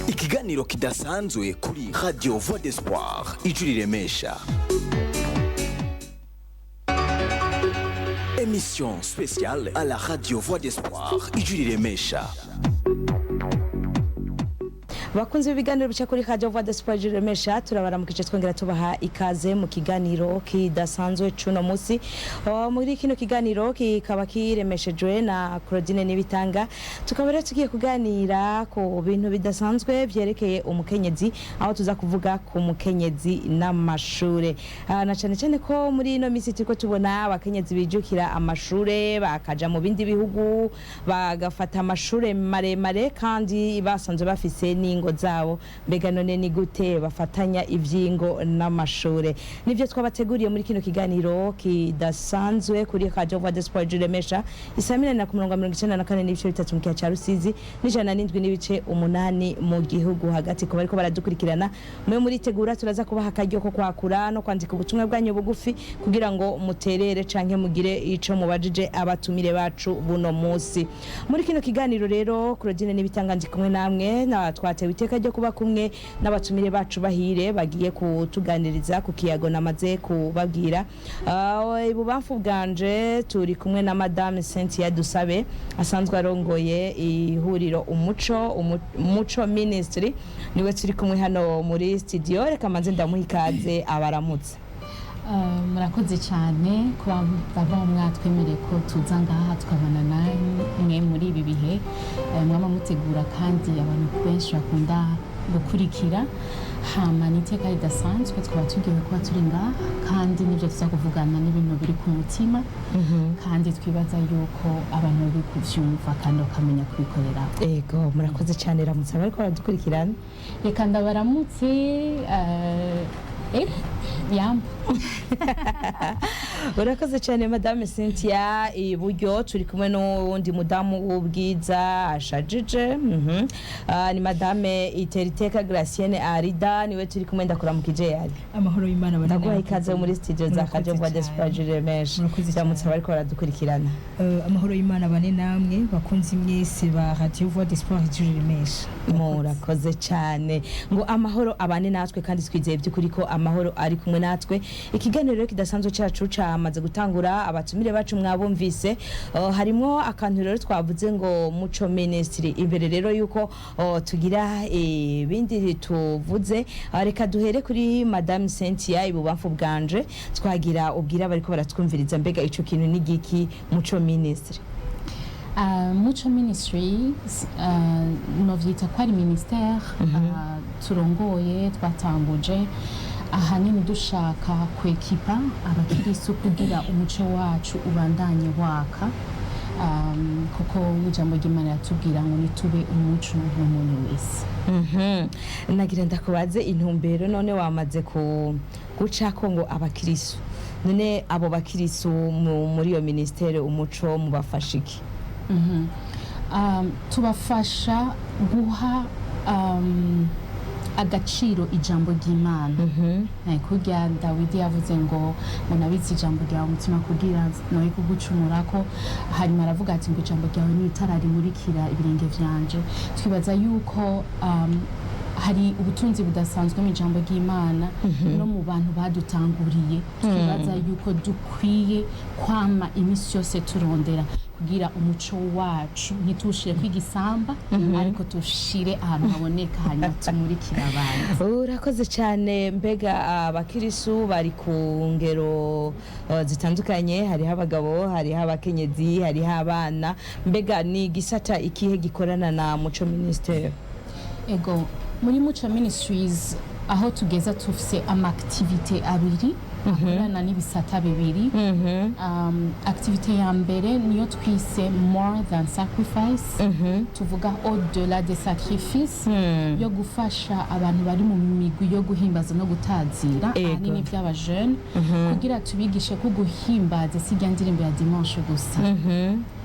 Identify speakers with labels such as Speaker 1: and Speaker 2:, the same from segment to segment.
Speaker 1: Ikiganiro kidasanzwe kuri Radio Voix d'Espoir, ijwi riremesha. Émission spéciale à la Radio Voix d'Espoir, ijwi riremesha.
Speaker 2: Bakunzi b'ibiganiro bica kuri Radio Voix d'Espoir Remesha, turabaramukije, twongera tubaha ikaze mu kiganiro kidasanzwe cuno musi. Muri kino kiganiro kikaba kiremeshejwe na Claudine Nibitanga. Tukaba rero tugiye kuganira ku bintu bidasanzwe vyerekeye umukenyezi, aho tuza kuvuga ku mukenyezi n'amashure. Na cane cane ko muri ino misi turiko tubona abakenyezi bijukira amashure, bakaja mu bindi bihugu, bagafata amashure maremare kandi basanzwe bafise n'ingo zabo. Mbega none ni gute bafatanya ivyingo n'amashure? Nivyo twabateguriye muri kino kiganiro kidasanzwe kuri Radio Voix d'Espoir Remesha, isamina na ku murongo wa 94.3 mu kiya ca Rusizi, n'107.8 mu gihugu hagati. Kuba ariko baradukurikirana, mwe muritegura, turaza kubaha akaryo ko kwakura no kwandika ubutumwa bwanyu bugufi kugira ngo muterere canke mugire ico mubajije abatumire bacu buno musi. Muri kino kiganiro rero, Claudine Nibitanga ndi kumwe namwe, na twatewe iteka ryo kuba kumwe n'abatumire bacu bahire bagiye kutuganiriza ku kiyago namaze kubabwira. Ibubamfu bwanje turi kumwe na Madame Cynthia Dusabe, asanzwe arongoye ihuriro Umuco Ministry. Niwe turi kumwe hano muri studio. Reka manze ndamuha ikaze, abaramutse.
Speaker 3: Murakoze cyane kuba bava mwatwemereye ko tuza ngaha tukabana namwe muri ibi bihe mwama mutegura kandi abantu benshi bakunda gukurikira. Hama ni iteka ridasanzwe, tukaba tugiye kuba turi ngaha kandi n'ibyo tuza kuvugana n'ibintu biri ku mutima, kandi twibaza yuko abantu bari kuvyumva kandi bakamenya kubikorera.
Speaker 2: Ego, murakoze cyane. Ramutse abariko baradukurikirana.
Speaker 3: Reka ndabaramutse. Yamba.
Speaker 2: Urakoze cyane, Madame Cynthia. Iburyo turi kumwe n'uwundi mudamu w'ubwiza ashajije. Ni Madame Iteriteka Gracienne Arida, niwe turi kumwe. Ndakuramukije yari.
Speaker 4: Amahoro y'Imana abane
Speaker 2: Ndaguha
Speaker 4: namwe.
Speaker 2: ikaze muri studio za
Speaker 4: Murakoze
Speaker 2: Radio Voix d'Espoir
Speaker 4: cyane.
Speaker 2: Remesha.
Speaker 4: Murakoze cyane.
Speaker 2: Ramutse abariko baradukurikirana.
Speaker 4: Amahoro y'Imana abane namwe, bakunzi mwese ba Radio Voix d'Espoir ijuru rimesha.
Speaker 2: Murakoze cyane. Ngo amahoro abane natwe, kandi twizeye by'ukuri ko amahoro ari kumwe natwe. Ikiganiro rero kidasanzwe cyacu camaze gutangura. Abatumire bacu mwabumvise. Harimwo akantu rero twavuze ngo Muco Ministry. Imbere rero yuko tugira ibindi tuvuze, reka duhere kuri Madame Cynthia ibubamfu bwanje. Twagira ubwira bariko baratwumviriza, mbega ico kintu ni giki, Muco Ministry?
Speaker 3: Muco Ministries novyita ko ari ministère turongoye, twatanguje ahanini dushaka kwekipa abakirisu kugira umuco wacu ubandanye waka, kuko n'ijambo ry'Imana yatubwira ngo nitube umuco n'umunyu w'isi.
Speaker 2: Nagira ndakubaze intumbero. None wamaze ku gucako ngo abakirisu, none abo bakirisu muri iyo ministère Umuco mubafasha iki?
Speaker 3: Tubafasha guha agaciro ijambo ry'Imana. Kurya Dawidi yavuze ngo nabitse ijambo ryawe umutima kugira noye kugucumurako, hanyuma aravuga ati ngo ijambo ryawe ni itara rimurikira ibirenge vyanje. Twibaza yuko hari ubutunzi budasanzwe mu ijambo ry'Imana no mu bantu badutanguriye. Twibaza yuko dukwiye kwama iminsi yose turondera kugira umuco wacu ntituwushire kw'igisamba, ariko tushire ahantu haboneka, hanyuma tumurikire abantu.
Speaker 2: Urakoze cyane. Mbega abakirisu bari ku ngero zitandukanye: hariho abagabo, hariho abakenyezi, hariho abana. Mbega ni igisata ikihe gikorana na Muco Ministère?
Speaker 3: Ego, muri Muco Ministries aho tugeza tufise ama activité abiri akorana n'ibisata bibiri. Activité ya mbere niyo twise More Than Sacrifice, tuvuga au delà des sacrifices, yo gufasha abantu bari mu migwi yo guhimbaza no gutazira, ahanini by'abajene, kugira tubigishe ko guhimbaza si irya ndirimbo ya dimanche gusa,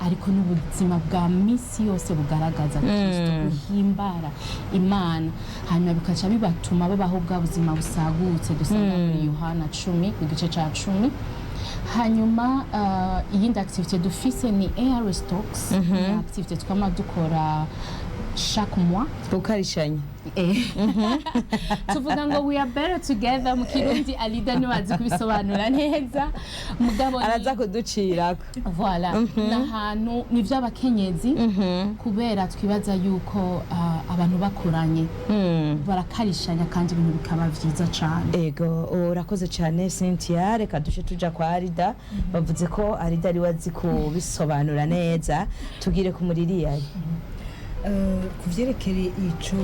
Speaker 3: ariko n'ubuzima bwa misi yose bugaragaza Kristo, guhimbara Imana, hanyuma bikaca bibatuma babaho bwa buzima busagutse dusanga muri Yohana 10 ku gice ca 10. Hanyuma iyindi activité dufise ni AR Stocks, ni activité twama dukora. chaque mois.
Speaker 2: Gukarishanya.
Speaker 3: Tuvuga ngo "We are better together" mu Kirundi. Alida ntiwazi kubisobanura neza, mugabo
Speaker 2: araza kuducirako.
Speaker 3: Voilà, n'ahantu ni iby'abakenyezi, kubera twibaza yuko abantu bakoranye barakarishanya kandi ibintu bikaba byiza cyane.
Speaker 2: Ego, urakoze cyane, Cynthia. Reka duce tuja kwa Arida. Bavuze ko Arida ari we azi kubisobanura neza. Tugire ku muririyari.
Speaker 4: Ku vyerekeye ico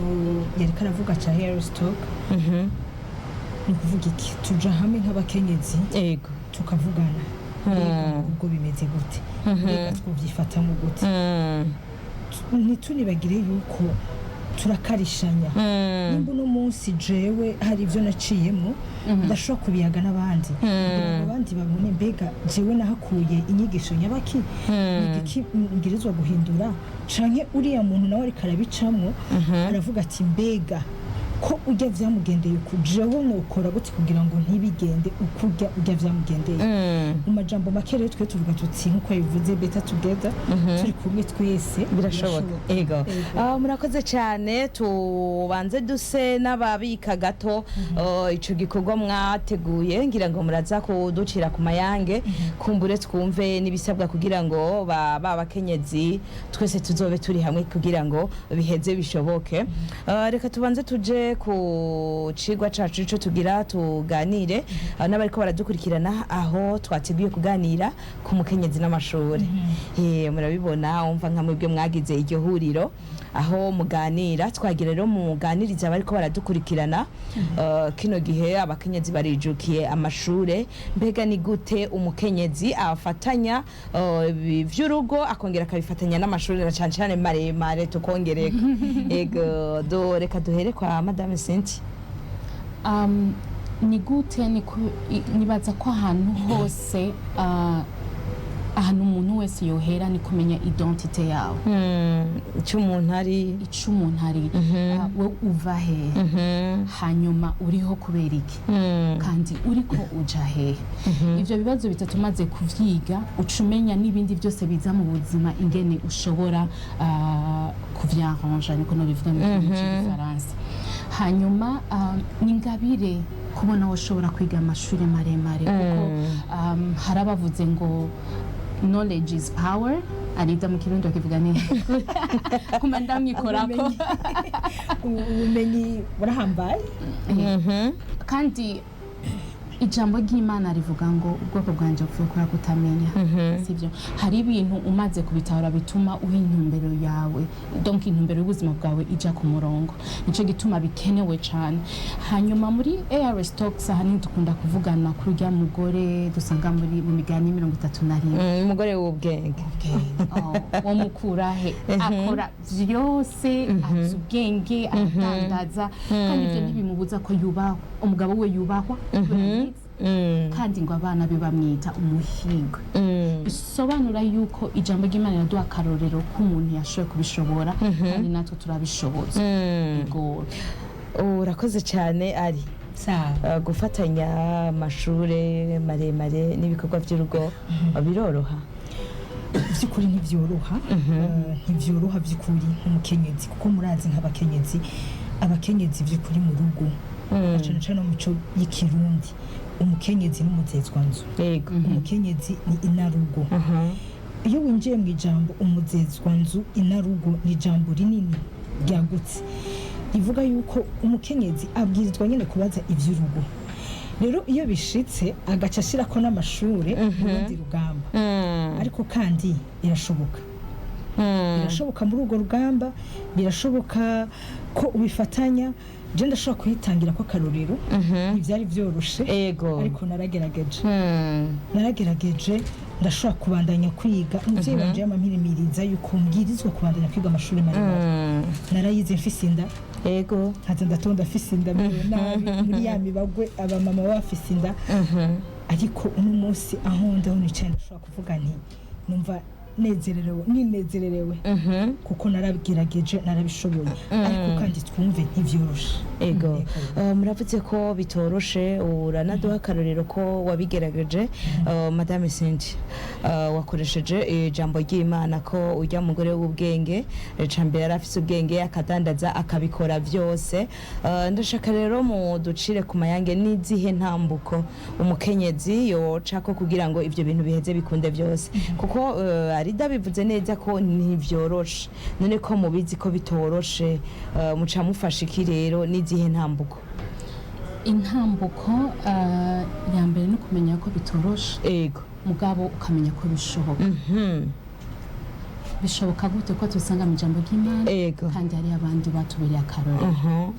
Speaker 4: yariko aravuga ca ARS Talk, ni ukuvuga iki? Tuja hamwe nk'abakenyezi, tukavugana: mbega ubwo bimeze gute? Mbega twovyifatamo gute? Ntitunibagire yuko turakarishanya. Nimba uno munsi jewe hari ibyo naciyemo, ndashobora kubiyaga n'abandi kugira ngo abandi babone: mbega jewe nahakuye inyigisho nyabaki? Ni igiki mbwirizwa guhindura? Canke uriya muntu nawe ariko arabicamwo, aravuga ati: mbega ko ujya vyamugendeye uku, jewe nokora gute kugira ngo ntibigende uko ujya vyamugendeye? Mu majambo make rero, twe tuvuga tuti, nkuko yabivuze, "Better together", turi kumwe twese.
Speaker 2: Birashoboka, ego. Murakoze cyane. Tubanze duse n'ababika gato ico gikorwa mwateguye. Ngira ngo muraza kuducira ku mayange, kumbure twumve n'ibisabwa kugira ngo ba bakenyezi twese tuzobe turi hamwe kugira ngo biheze bishoboke. Reka tubanze tuje ku cigwa cacu ico tugira tuganire n'abariko baradukurikirana, aho twateguye kuganira ku mukenyezi n'amashuri. Murabibona, umva nka mwebwe mwagize iryo huriro aho muganira. Twagira rero muganiriza abariko baradukurikirana. Kino gihe abakenyezi barijukiye amashure. Mbega ni gute umukenyezi afatanya ivy'urugo, akongera akabifatanya n'amashuri, na cane cane maremare? Tukongereka, ego. Reka duhere kwa Madame Cynthia.
Speaker 3: Ni gute? Nibaza ko ahantu hose, ahantu umuntu wese yohera ni kumenya identité yawe.
Speaker 2: Icyo umuntu ari.
Speaker 3: Ico umuntu ari. Wowe uva hehe? Hanyuma uriho kubera iki? Kandi uriko uja hehe? Ivyo bibazo bitatu umaze kuvyiga, uca umenya n'ibindi byose biza mu buzima, ingene ushobora kuvyaranja, niko nobivuga mu kirimi c'igifaransa. Hanyuma ni ingabire kubona woshobora kwiga amashuri maremare, kuko hari abavuze ngo "Knowledge is power". Arida, mu Kirundi bakivuga neza kuma ndamwikorako.
Speaker 4: Ubumenyi burahambaye.
Speaker 3: Kandi ijambo ry'Imana rivuga ngo ubwoko bwanjye bupfuye kubera kutamenya, sibyo? Hari ibintu umaze kubitahura bituma uha intumbero yawe, donc intumbero y'ubuzima bwawe ija ku murongo. Nico gituma bikenewe cyane. Hanyuma muri ARS Talks ahanini dukunda kuvugana kuri urya mugore dusanga muri mu migani 31.
Speaker 2: Umugore w'ubwenge.
Speaker 3: Oh, wo mukura he? Akora vyose, azi ubwenge, aradandaza, kandi ivyo ntibimubuza ko yubahwa, umugabo we yubahwa kubera yize. Kandi ngo abana be bamwita umuhigwe. Bisobanura yuko ijambo ry'Imana riraduha akarorero k'umuntu yashoboye kubishobora, kandi natwe turabishoboza. Ego.
Speaker 2: Urakoze cyane, ari
Speaker 4: Sawa.
Speaker 2: Gufatanya amashure maremare n'ibikorwa by'urugo biroroha?
Speaker 4: By'ukuri ntibyoroha. Ntibyoroha by'ukuri nk'umukenyezi, kuko murazi nk'abakenyezi, abakenyezi by'ukuri mu rugo, na cane cane mu mico y'ikirundi, umukenyezi n'umuzezwanzu. Umukenyezi ni inarugo. Iyo winjiye mu ijambo umuzezwanzu, inarugo, ni ijambo rinini ryagutse rivuga yuko umukenyezi abwirizwa nyine kubaza iby'urugo. Rero iyo bishitse agaca ashirako n'amashure mu rundi rugamba. Ariko kandi birashoboka, birashoboka muri urwo rugamba, birashoboka ko ubifatanya. Je ndashobora kuyitangira ko akarorero, ntibyari byoroshe, ariko naragerageje. Naragerageje, ndashobora kubandanya kwiga. Umuvyeyi wanje yamampirimiriza yuko mbwirizwa kubandanya kwiga amashuri maremare. Narayize mfise inda. Nkaza ndatonda mfise inda, merewe nabi, muri ya mibagwe abamama baba bafise inda. Ariko uno munsi aho ndaho nicaye, ndashobora kuvuga nti numva Nezererewe, ninezererewe kuko narabigerageje, narabishoboye, ariko kandi twumve ntivyoroshe.
Speaker 2: Ego. Muravuze ko bitoroshe, uranaduha akarorero ko wabigerageje. Madame Cindy, wakoresheje ijambo ry'Imana ko ujya mugore w'ubwenge, cambere yari afise ubwenge, akadandaza, akabikora byose. Ndashaka rero muducire ku mayange n'izihe ntambuko umukenyezi yocako kugira ngo ivyo bintu biheze bikunde byose, kuko Arida bivuze neza ko ntivyoroshe. None ko mubizi ko bitoroshe, muca mufasha iki rero? N'izihe ntambuko?
Speaker 3: Intambuko ya mbere ni ukumenya ko bitoroshe, mugabo ukamenya ko bishoboka. Bishoboka gute ko tubisanga mu ijambo ry'Imana? Kandi hari abandi batubereye akarorero.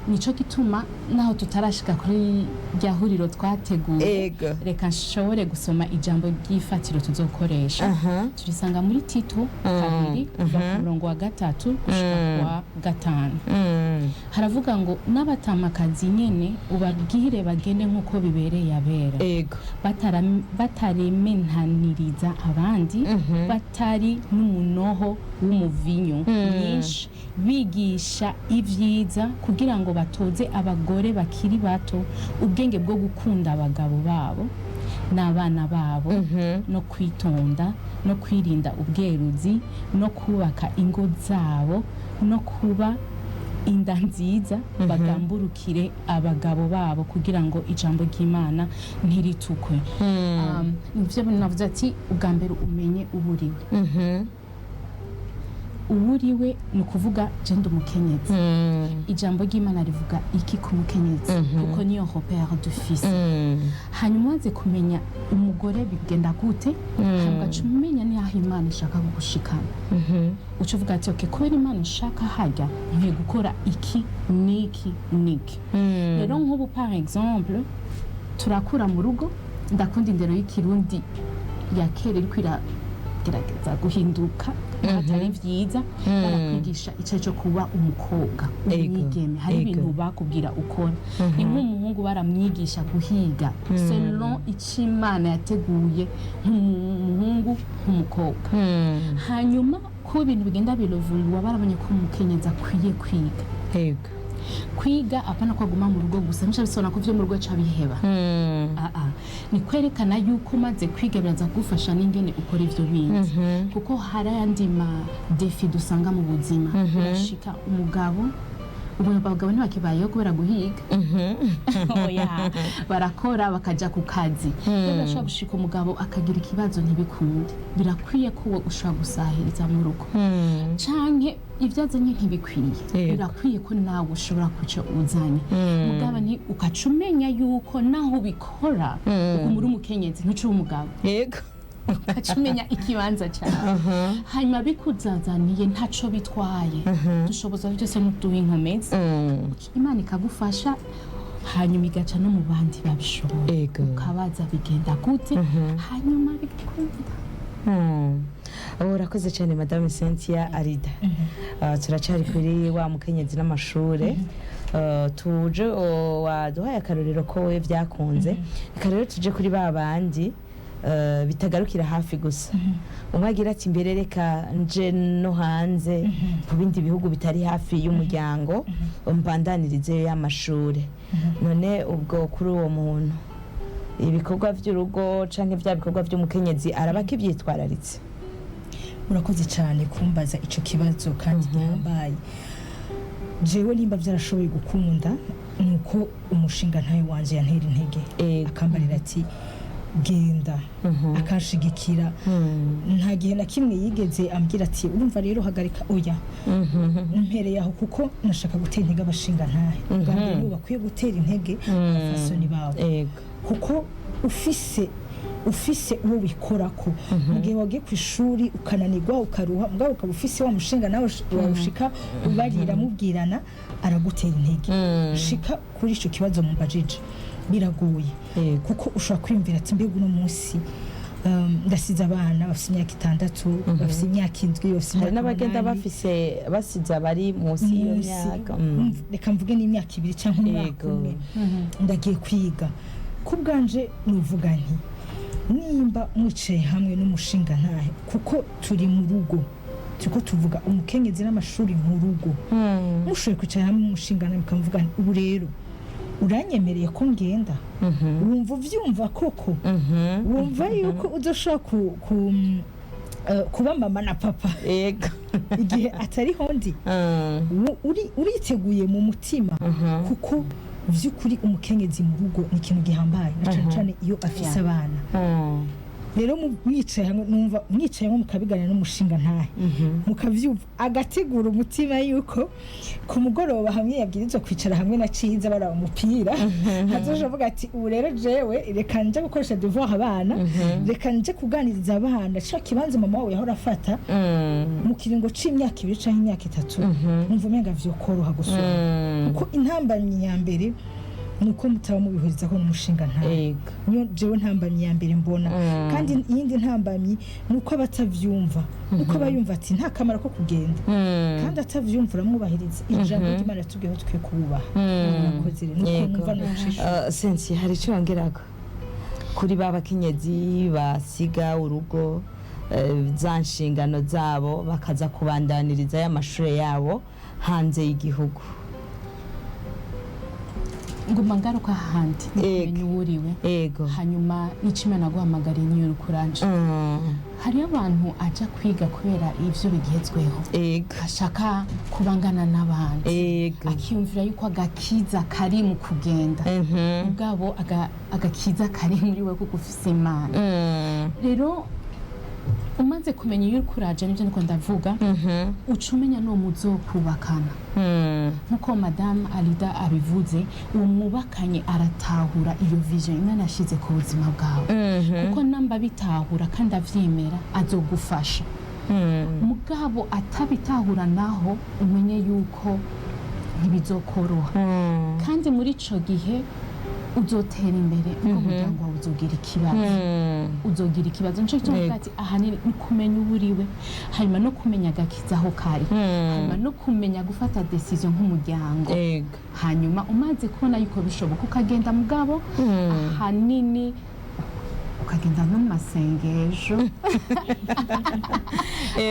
Speaker 3: Nico gituma naho tutarashika kuri rya huriro twateguye, reka nshobore gusoma ijambo ry'ifatiro tuzokoresha. Turisanga muri Tito 2, kuva ku murongo wa 3 gushika ku wa 5. Haravuga ngo: "N'abatamakazi nyene ubabwire bagende nk'uko bibereye abera, batarementaniriza abandi, batari n'umunoho w'umuvinyu mwinshi, bigisha ibyiza, kugira ngo batoze abagore bakiri bato ubwenge bwo gukunda abagabo babo n'abana babo, no kwitonda, no kwirinda ubweruzi, no kubaka ingo zabo, no kuba inda nziza, bagamburukire abagabo babo, kugira ngo ijambo ry'Imana ntiritukwe." Nivyo navuze ati ubwa mbere umenye uburiwe. Uwuriwe ni ukuvuga je ndi umukenyezi, ijambo ry'Imana rivuga iki ku mukenyezi, kuko niyo repère dufise. Hanyuma umaze kumenya umugore bigenda gute, hanyuma ugaca umenya n'aho Imana ishaka kugushikana, uca uvuga ati: "Okay, kubera Imana ishaka harya, nkwiye gukora iki n'iki n'iki." Rero nk'ubu par exemple turakura mu rugo, ndakunda indero y'ikirundi ya kera iriko iragerageza guhinduka, atari vyiza. Barakwigisha ico cyo kuba umukobwa, umwigeme, hari ibintu bakubwira ukora. Ni nk'umuhungu baramwigisha guhiga selon ico Imana yateguye nk'umuhungu, nk'umukobwa. Hanyuma ko ibintu bigenda birovurwa, barabonye ko umukenyezi akwiye kwiga. Kwiga apana ko aguma mu rugo gusa, ntibica bisobanura ko ivyo mu rugo ca biheba. Aa, ni kwerekana yuko umaze kwiga biraza kugufasha n'ingene ukora ivyo bindi, kuko hari ayandi ma défis dusanga mu buzima. Urashika umugabo, ubu abagabo ntibakibayeho kubera guhiga, oya, barakora bakaja ku kazi. Rero urashobora gushika umugabo akagira ikibazo ntibikunde, birakwiye ko we ushobora gusahiriza mu rugo, canke ibyo azanye ntibikwiye, birakwiye ko nawe ushobora kuca uzanye. Mugabo ni ukaca umenya yuko naho ubikora uguma uri umukenyezi, ntuce uba umugabo. Ukaca umenya ikibanza cyawe, hanyuma bikuzazaniye ntaco bitwaye, dushoboza byose n'uduha inkomezi, Imana ikagufasha, hanyuma igaca no mu bandi babishoboye, ukabaza bigenda gute, hanyuma bigakunda.
Speaker 2: Urakoze cyane, Madame Cynthia Arida. Turacari kuri wa mukenyezi n'amashure. Tuje, waduhaye akarorero ko we byakunze. Reka rero tuje kuri ba bandi bitagarukira hafi gusa. Umwe agira ati: "Mbere reka nje no hanze, ku bindi bihugu bitari hafi y'umuryango, mbandanirize y'amashure." None ubwo kuri uwo muntu ibikorwa by'urugo canke bya bikorwa by'umukenyezi araba akivyitwararitse?
Speaker 4: Urakoze cyane kumbaza ico kibazo kandi gihambaye. Jewe nimba byarashoboye gukunda, nuko umushinga ntayo wanje yantera intege, akambarira ati: "Genda", akanshigikira. Nta gihe na kimwe yigeze ambwira ati: "Urumva rero, hagarika", oya. Mpereye aho kuko nashaka gutera intege abashinga ntahe. Bwa mbere nibo bakwiye gutera intege abafasoni bawe, kuko ufise uwo wikorako mu gihe wagiye ku ishuri ukananirwa, ukaruha, mugabo ukaba ufise wa mushinga nawe wawushika ubarira, mubwirana, aragutera intege. Shika kuri ico kibazo mumbajije, biragoye, kuko ushobora kwiyumvira ati: "Mbega uno munsi ndasize abana bafise imyaka 6, bafise imyaka 7, bafise
Speaker 2: Hari
Speaker 4: imyaka
Speaker 2: n'abagenda
Speaker 4: 8."
Speaker 2: bafise, basize abari munsi y'iyo
Speaker 4: Munsi,
Speaker 2: myaka.
Speaker 4: Reka mvuge n'imyaka 2 cyangwa umwaka 1, ndagiye kwiga." Ku bwanje nuvuga nti Nimba mwicaye hamwe n'umushinga ntahe, kuko turi mu rugo, turiko tuvuga umukenyezi n'amashuri mu rugo, mushoboye kwicara hamwe n'umushinga ntahe mukamuvuga nti, ubu rero uranyemereye ko ngenda, wumva uvyumva koko, wumva yuko uzoshobora kuba mama na papa igihe atariho ndi, uriteguye mu mutima? Kuko vy'ukuri umukenyezi mu rugo ni ikintu gihambaye, na cane cane iyo afise abana. Rero mwicaye hamwe, numva mwicaye hamwe mukabiganira n'umushinga ntahe, mukavyumva, agategura umutima yuko ku mugoroba hamwe yabwirizwa kwicara hamwe na Ciza baraba umupira, hazoja avuga ati, ubu rero jewe reka nje gukoresha devoir abana, reka nje kuganiriza abana ca kibanza mama wawe yahora afata. Mu kiringo c'imyaka 2 canke imyaka 3, numva umenga vyokoroha gusoma, kuko intambamyi ya mbere ni uko mutaba mubihurizako n'umushinga ntahe. Niyo jewe ntambamyi ya mbere mbona. Kandi iyindi ntambamyi ni uko aba atavyumva, uko aba yumva ati nta kamaro ko kugenda, kandi atavyumva uramwubahiriza. Ijambo ry'Imana ritubwiye ko dukwiye kububaha. Murakoze. Rero nuko numva nocisha.
Speaker 2: Sensi, hari icyo wongerako kuri ba bakenyezi basiga urugo, za nshingano zabo, bakaza kubandaniriza y'amashure yabo hanze y'igihugu?
Speaker 3: Nguma ngaruka hahandi ni kumenya uwo uriwe, hanyuma n'icyo Imana aguhamagariye niyo uri kuranje. Hariyo abantu aja kwiga kubera ivyo bigezweho, ashaka kubangana n'abandi, akiyumvira yuko agakiza kari mu kugenda. Ubwabo agakiza kari muri we kuko ufise Imana. Rero umaze kumenya iyo uriko uraja, nivyo ndiko ndavuga, uca umenya n'uwo muzokubakana. Nk'uko Madamu Alida abivuze, uwo mwubakanye aratahura iyo vision Imana yashize ku buzima bwawe, kuko namba bitahura kandi avyemera, azogufasha. Mugabo atabitahura naho, umenye yuko ntibizokoroha. Kandi muri ico gihe uzotera imbere ubwo umuryango wawe uzogira ikibazo, uzogira ikibazo. Nico gituma mvuga ati ahanini ni kumenya uwo uriwe, hanyuma no kumenya agakiza aho kari, hanyuma no kumenya gufata decision nk'umuryango. Hanyuma umaze kubona yuko bishoboka, ukagenda. Mugabo ahanini ukagenda no mu masengesho,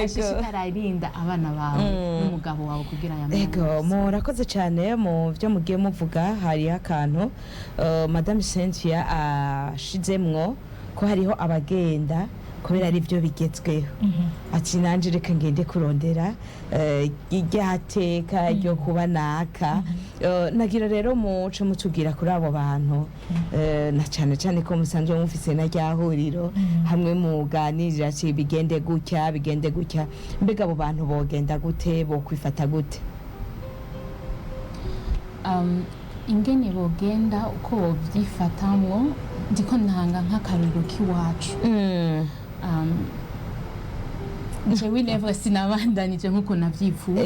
Speaker 3: ashishikara arinda abana bawe n'umugabo wawe kugira aya
Speaker 2: Murakoze cyane mu byo mugiye muvuga. Hariho akantu Madame Cynthia ashizemwo ko hariho abagenda kubera ari byo bigezweho, ati nanje reka ngende kurondera rya teka ryo kuba naka. Nagira rero muce mutubwira kuri abo bantu, na cyane cyane ko musanzwe mufise na rya huriro hamwe muganirira ati bigende gutya, bigende gutya. Mbega abo bantu bogenda gute, bokwifata gute?
Speaker 3: Ingene bogenda, uko bovyifatamwo, ndiko ntanga nk'akarorero k'iwacu. Jewe lèvre sinabandanije nk'uko navyifuza,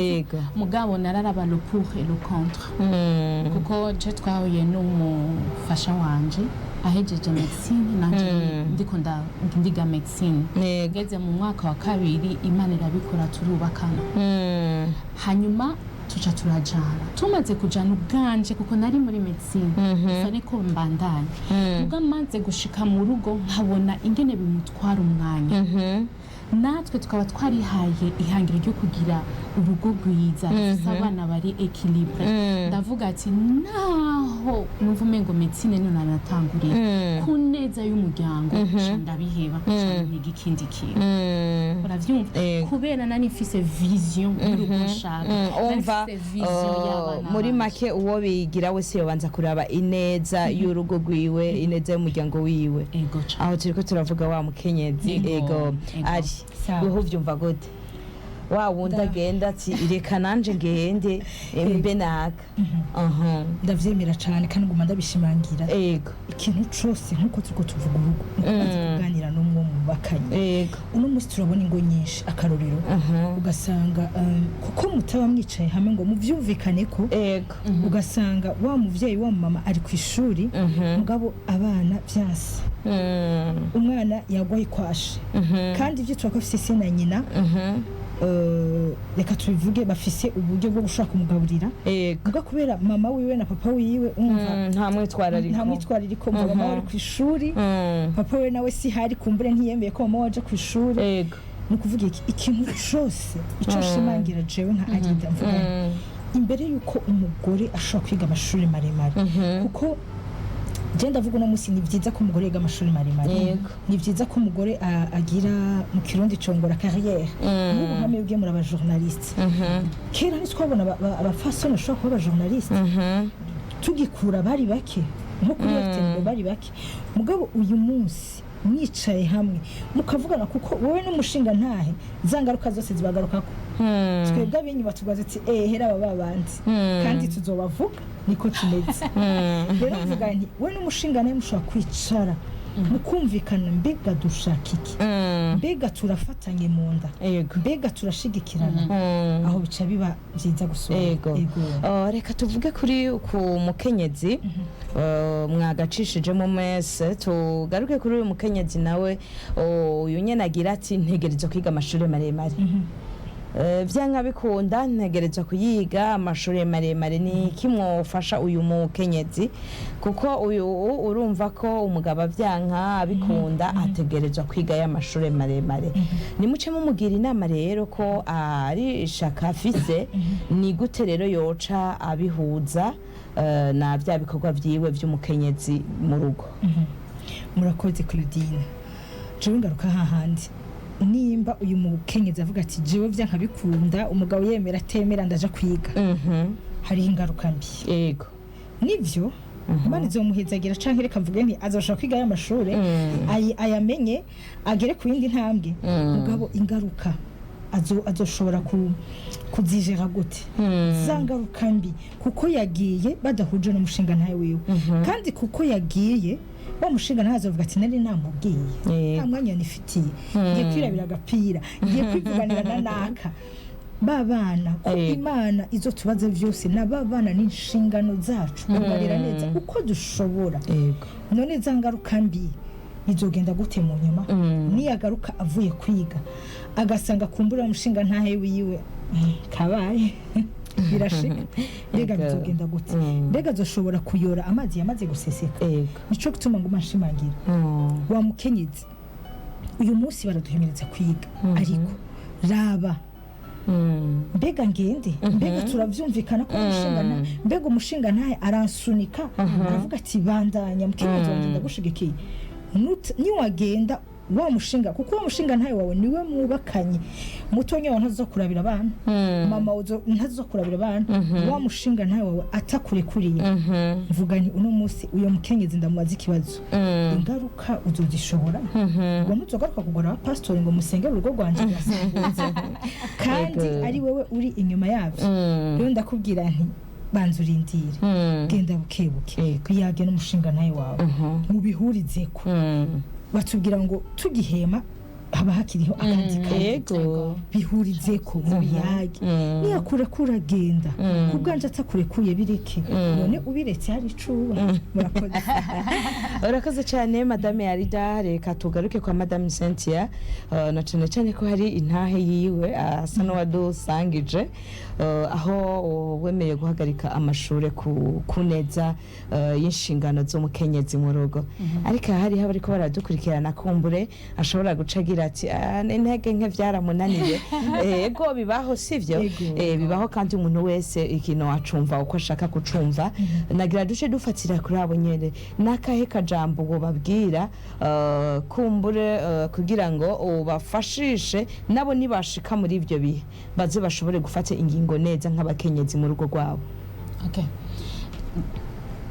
Speaker 3: mugabo nararaba le pour et le contre, kuko je twahuye n'umufasha wanje ahejeje médecine, nanje ndiko ndiga médecine. Ngeze mu mwaka wa kabiri, Imana irabikora, turubakana. Hanyuma tuca turajana. Tumaze kujana, ubwanje kuko nari muri médecine, gusa ko mbandanya, ubwo amaze gushika mu rugo nkabona ingene bimutwara umwanya, natwe tukaba twarihaye ihangiro ryo kugira urugo rwiza rufise abana bari équilibré, ndavuga ati naho numva umengo médecine none naratanguriye, ku neza y'umuryango nca ndabiheba, nca niga ikindi kintu. Uravyumva?
Speaker 2: Ego.
Speaker 3: Kubera nari mfise vision y'urugo nshaka, nari
Speaker 2: Umva,
Speaker 3: mfise vision y'abana
Speaker 2: muri
Speaker 3: banje.
Speaker 2: make uwo bigira wese yobanza kuraba ineza y'urugo rwiwe, ineza y'umuryango wiwe.
Speaker 3: Ego cane.
Speaker 2: Aho turiko turavuga wa mukenyezi.
Speaker 3: Ego,
Speaker 2: ego.
Speaker 3: Ego.
Speaker 2: Ari
Speaker 4: Sawa.
Speaker 2: weho uvyumva gute, wa wundi agenda ati reka nanje ngende mbe naka? Aha.
Speaker 4: Ndavyemera cane kandi nguma ndabishimangira. Ikintu cose, nkuko turiko tuvuga urugo, ni ukubanza kuganira n'umwe mubakanye. Uno munsi turabona ingo nyinshi, akarorero, ugasanga kuko mutaba mwicaye hamwe ngo muvyumvikane ko, ugasanga wa muvyeyi, wa mama ari ku ishuri, mugabo abana vyanse, umwana yagwaye kwashe, kandi ivyo ko afise se na nyina. reka tubivuge, bafise uburyo bwo gushobora kumugaburira. Muga kubera mama wiwe na papa wiwe, umva,
Speaker 2: Nta mwitwarariko.
Speaker 4: Nta mwitwarariko. Mva, mama we ari ku ishuri, papa we nawe si hari, kumbure ntiyemeye ko mama we aja ku ishuri. Ni ukuvuga iki? Ikintu cose ico nshimangira jewe nka Arida, mvuga nti, imbere y'uko umugore ashobora kwiga amashuri maremare, kuko je ndavuga uno munsi ni byiza ko umugore yiga amashuri maremare, ni byiza ko umugore agira, mu Kirundi congora, carrière. Nk'ubu nka mwebwe muri abajournaliste, kera ntitwabona abafasoni bashobora kuba abajournaliste. Tugikura bari bake, nko kuri RTNB bari bake. Mugabo uyu munsi mwicaye hamwe mukavugana, kuko wowe n'umushinga ntahe, za ngaruka zose zibagarukako. Twebwe ab'inyuma tubaza ati: "Eh, hera aba babandi kandi tuzobavuga." Niko tumeze. Rero mvuga nti we n'umushinga nawe mushobora kwicara mukumvikana: mbega dushaka iki? Mbega turafatanye mu nda? Mbega turashigikirana? Aho bica biba byiza gusura.
Speaker 2: Oh, reka tuvuge kuri ku mukenyezi mwagacishijemo mwese. Tugaruke kuri uyu mukenyezi nawe, oh, uyu nyene agira ati: "Ntegerezwa kwiga amashuri maremare. Vyanka bikunda ntegerezwa kuyiga amashuri maremare." Ni kimwofasha uyu mukenyezi? Kuko uyu urumva ko umugabo avyanka abikunda ategerezwa kwiga y'amashuri maremare. Nimuce mumugira inama rero ko ari ishaka afise, ni gute rero yoca abihuza na vya bikorwa vyiwe vy'umukenyezi mu rugo?
Speaker 4: Murakoze, Claudine. Jewe ngaruka hahandi, nimba uyu mukenyezi avuga ati: "Jewe vyanka bikunda, umugabo yemera atemera, ndaja kwiga," hariho ingaruka mbi. Nivyo, Imana izomuhezagira, canke reka mvuge nti azoshobora kwiga ayo mashure, ayamenye, agere ku yindi ntambwe. Mugabo ingaruka azoshobora kuzijera gute za ngaruka mbi? Kuko yagiye badahuje n'umushinga ntawe wiwe, kandi kuko yagiye, wa mushinga ntawe azovuga ati: "Nari namubwiye, nta mwanya nifitiye, ngiye kwirabira agapira, ngiye kwivuganira na naka." Ba bana ko Imana izo tubaze byose, na ba bana ni inshingano zacu kubarera neza uko dushobora. None za ngaruka mbi bizogenda gute mu nyuma, niyagaruka avuye kwiga agasanga kumbura umushinga ntahe wiwe, kabaye birashika, mbega bizogenda gute? Mbega azoshobora kuyora amazi yamaze guseseka? Nico gituma nguma nshimangira, wa mukenyezi, uyu munsi baraduhimiriza kwiga, ariko raba: mbega ngende? Mbega turavyumvikana ko umushinga mbega umushinga ntahe aransunika, aravuga ati: "Bandanya mukenyezi wanje, ndagushigikiye"? Niwagenda wa mushinga, kuko uwo mushinga ntahe wawe niwe mwubakanye, mutonya wawe ntazo kurabira abana, mama ntazo kurabira abana, wa mushinga ntahe wawe atakurekuriye, mvuga nti uno munsi uyo mukenyezi ndamubaza ikibazo: ingaruka uzozishobora? Ngo ntuzogaruka kugora abapasitori ngo musengere urugo rwanje rurasambutse, kandi ari wewe uri inyuma yabyo. Rero ndakubwira nti banza urindire, genda bukebuke, biyage n'umushinga ntahe wawe, mubihurizeko. Batubwira ngo tugihema haba hakiriho akandi kandi. Bihurizeko, mubiyage. Niyakurekura genda, ku bwanje atakurekuye bireke. None ubiretse hari icuba? Murakoze.
Speaker 2: Urakoze cyane, Madame Yarida. Reka tugaruke kwa Madame Cynthia, na cyane cyane ko hari intahe yiwe asa n'uwadusangije, aho wemeye guhagarika amashure ku neza y'inshingano z'umukenyezi mu rugo. Ariko hariho abariko baradukurikirana, kumbure ashobora guca agira ati: "Ah, intege nke byaramunaniye." Ego, bibaho, sivyo?
Speaker 4: Ego.
Speaker 2: Bibaho, kandi umuntu wese ikintu acumva uko ashaka kucumva. Nagira duce dufatira kuri abo nyene, n'akahe kajambo wobabwira, kumbure kugira ngo ubafashishe nabo nibashika muri ibyo bihe baze bashobore gufata ingingo neza nk'abakenyezi mu rugo rwabo?
Speaker 3: Okay.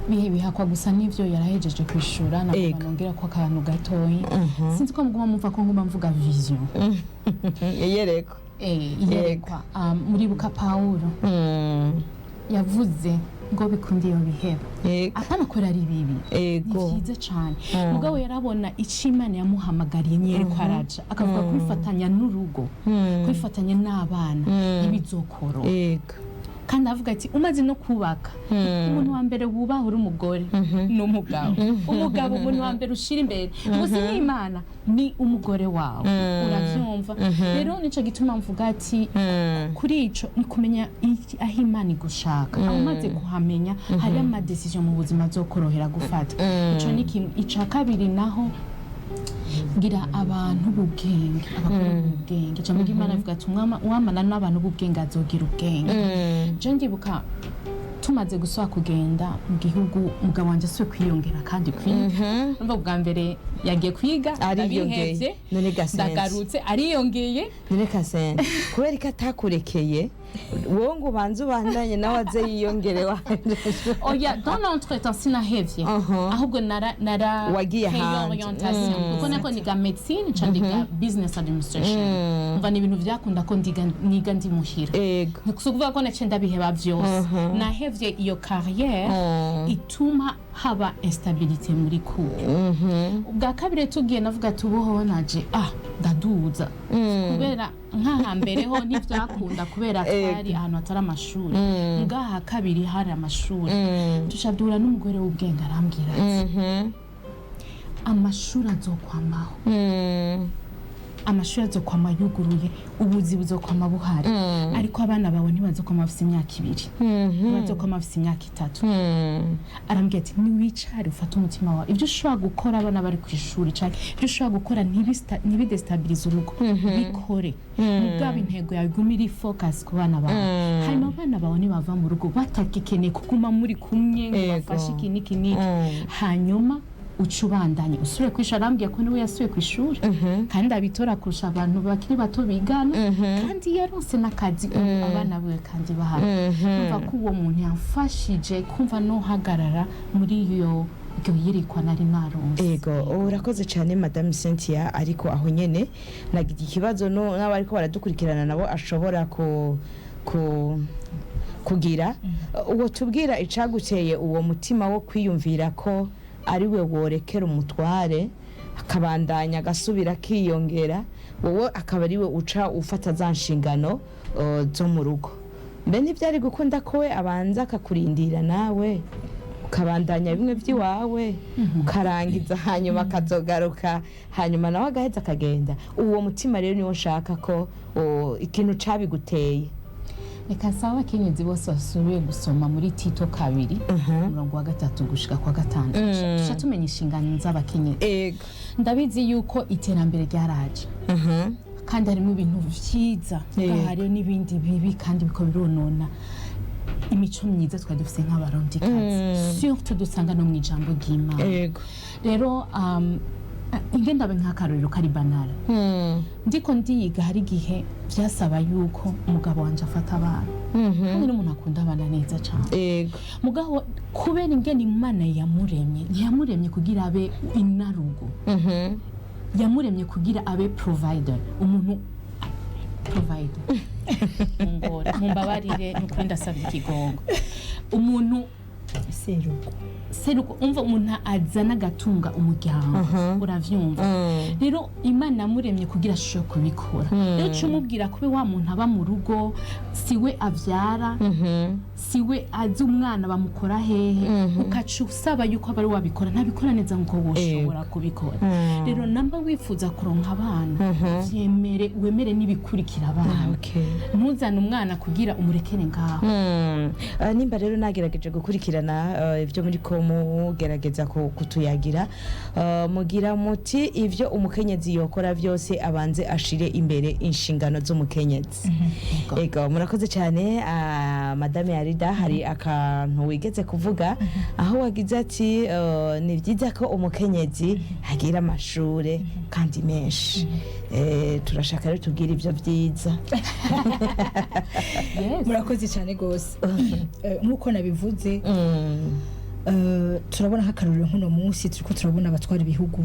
Speaker 3: Bihe bihakwa gusa n'ivyo yarahejeje kwishura, nagomba nongera ko akantu gatoyi. Sinzi ko muguma mumva ko nguma mvuga vision.
Speaker 2: Iyerekwa.
Speaker 3: Iyerekwa. Muribuka Pawulo yavuze ngo bikunda iyo biheba, apana ko ari bibi, ni byiza cyane, mugabo yarabona icyo Imana yamuhamagariye, niyo araja akavuga kubifatanya n'urugo, kubifatanya n'abana ntibizokoroha. Kandi avuga ati umaze no kubaka, umuntu wa mbere wubaha uri umugore ni umugabo. Umugabo, umuntu wa mbere ushira imbere ngo si n'Imana, ni umugore wawe, uravyumva? Rero nico gituma mvuga ati kuri ico ni kumenya aho Imana igushaka. Aho umaze kuhamenya, hari ama décisions mu buzima azokorohera gufata. Ico ni kimwe. Ica kabiri naho, gira abantu b'ubwenge, abagore b'ubwenge. Ijambo ry'Imana rivuga ati uwamana n'abantu b'ubwenge azogira ubwenge. Je ndibuka tumaze gusubira kugenda mu gihugu, umugabo wanje asubiye kwiyongera kandi kwiga. Umva, bwa mbere yagiye kwiga,
Speaker 2: Ariyongeye.
Speaker 3: ndabihevye,
Speaker 2: None gasenze.
Speaker 3: ndagarutse ariyongeye.
Speaker 2: None kasende, kubera ko atakurekeye wowe ngo ubanze ubandanye, nawe aze yiyongere wanje?
Speaker 3: Oya, dans l'entretemps sinahevye, ahubwo nara
Speaker 2: Wagiye
Speaker 3: créé
Speaker 2: ahandi.
Speaker 3: orientation, kuko nako niga médecine, nca ndiga business administration. Umva, ni ibintu vyakunda ko ndiga, niga ndi muhira. Si ukuvuga ko naciye ndabiheba vyose. Nahevye iyo carrière ituma haba instabilité muri couple. Ubwa kabiri tugiye, navuga ati ubuho naje ndaduza, kubera nk'ahambere ho ntivyakunda, kubera twari ahantu hatari amashuri. Ngaha kabiri hari amashuri. Tuca duhura n'umugore w'ubwenge, arambwira ati amashuri azokwamaho, amashuri azokwama yuguruye, ubuzi buzokwama buhari, ariko abana bawe ntibazokwama bafise imyaka 2, ntibazokwama bafise imyaka 3. Arambwira ati niwicare ufate umutima wawe, ibyo ushobora gukora abana bari ku ishuri canke ibyo ushobora gukora ntibidestabilize urugo, bikore. Mugabo intego yawe igume iri focus ku bana bawe. Hanyuma abana bawe nibava mu rugo batagikeneye kuguma muri kumwe ngo bafashe iki n'iki n'iki, hanyuma uca ubandanye usubire ku ishuri. Arambwiye ko niwe yasubiye ku ishuri kandi abitora kurusha abantu bakiri bato bigana, kandi yaronse n'akazi ubu abana biwe kandi bahari. Kumva ko uwo muntu yamfashije kumva nohagarara muri iyo iryo yerekwa nari naronse.
Speaker 2: Ego, urakoze cyane, Madame Cynthia. Ariko aho nyene nagira ikibazo n'abariko baradukurikirana nabo ashobora ku kugira uwo tubwira icaguteye uwo mutima wo kwiyumvira ko ari we worekera umutware akabandanya agasubira akiyongera, wowe akaba ari we uca ufata za nshingano zo mu rugo. Mbe ntibyari gukunda ko we abanza akakurindira, nawe ukabandanya bimwe by'iwawe ukarangiza, hanyuma akazogaruka, hanyuma nawe agaheza akagenda? Uwo mutima rero niwo nshaka ko ikintu cabiguteye.
Speaker 3: Reka nsaba abakenyezi bose basubiye gusoma muri Tito 2, umurongo wa 3 gushika kwa 6, tuca tumenya inshingano z'abakenyezi. Ndabizi yuko iterambere ryaraje kandi harimo ibintu vyiza, hariyo n'ibindi bibi kandi biko bironona imico myiza twari dufise nk'Abarundikazi, surtout dusanga no mu ijambo ry'Imana. Rero ingendabe nk'akarorero kari banal, ndiko ndiga, hari igihe vyasaba yuko umugabo wanje afata abana, kandi n'umuntu akunda abana neza cane. Mugabo kubera ingene Imana yamuremye, ntiyamuremye kugira abe inarugo, yamuremye kugira abe provider, umuntu provider, mungora mumbabarire, nukuri ndasabye ikigongo, umuntu
Speaker 4: serugo.
Speaker 3: Seruko. Umva, umuntu azana agatunga umuryango, uravyumva? Rero Imana yamuremye kugira ashobore kubikora. Rero uca umubwira kube wa muntu aba mu rugo, siwe avyara, siwe azi umwana bamukora hehe, ukaca usaba yuko aba ari wabikora, ntabikora neza nkuko woshobora kubikora. Rero namba wifuza kuronka abana, vyemere, wemere n'ibikurikira abana. Ntuzane umwana kugira umurekere ngaho.
Speaker 2: Nimba rero nagerageje gukurikirana ibyo muri ko mugerageza kutuyagira, mugira muti ivyo umukenyezi yokora byose abanze ashire imbere inshingano z'umukenyezi. Ego, murakoze cyane. Madame Yarida, hari akantu wigeze kuvuga aho wagize ati ni byiza ko umukenyezi agira amashure kandi menshi. Turashaka rero tubwire ibyo byiza.
Speaker 3: Yes.
Speaker 4: Murakoze cyane rwose. Nk'uko nabivuze, turabona nk'akarorero nk'uno munsi turiko turabona abatwara ibihugu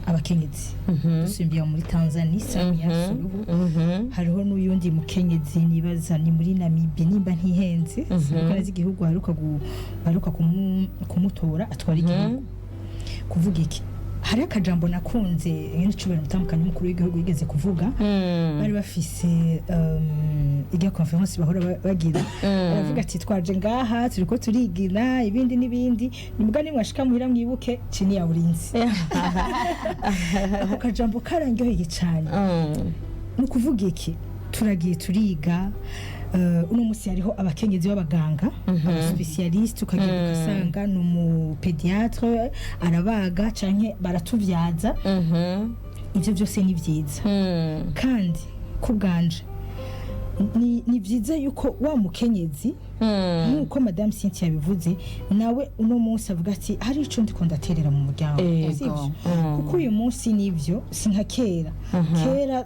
Speaker 4: abakenyezi, dusimbiye muri Tanzania, Samia Suluhu. Hariho n'uyundi mukenyezi, nibaza ni muri Namibia nimba ntihenze, sinibuka neza igihugu, baheruka kumutora atwara igihugu. Kuvuga iki? Hari akajambo nakunze nyine mutandukanye umukuru w'igihugu yigeze kuvuga. Bari bafise irya conférence bahora bagira, baravuga ati: "Twaje ngaha, turiko turigina ibindi n'ibindi, nimbwa nimwashika muhira mwibuke chini ya ulinzi." Ako kajambo karandyoheye cyane. Ni ukuvuga iki? Turagiye turiga, uno munsi hariho abakenyezi b'abaganga, abaspécialistes, ukagenda ugasanga ni umupédiatre, arabaga canke baratuvyaza. Ivyo byose ni byiza. Kandi ku bwanje ni byiza yuko wa mukenyezi, nk'uko Madame Cynthia yabivuze, nawe uno munsi avuga ati: "Hari ico ndiko ndaterera mu muryango." Sivyo? Kuko uyu munsi nivyo, si nka kera. Kera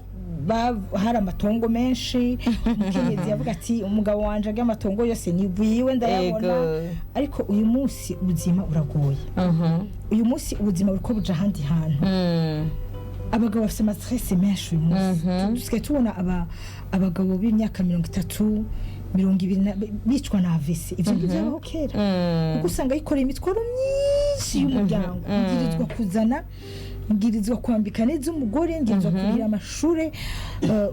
Speaker 4: hari amatongo menshi, umukenyezi yavuga ati: "Umugabo wanje arya amatongo yose ni bwiwe, ndayabona." Ariko uyu munsi ubuzima buragoye. Uyu munsi ubuzima buriko buja ahandi hantu. Abagabo bafite amastress menshi. Uyu munsi dusigaye tubona abagabo b'imyaka 30, 20 bicwa na AVC. Ivyo ngivyo byabaho kera? Kuko usanga yikoreye imitwaro myinshi y'umuryango: mbwirizwa kuzana, mbwirizwa kwambika neza umugore, mbwirizwa kurihira amashure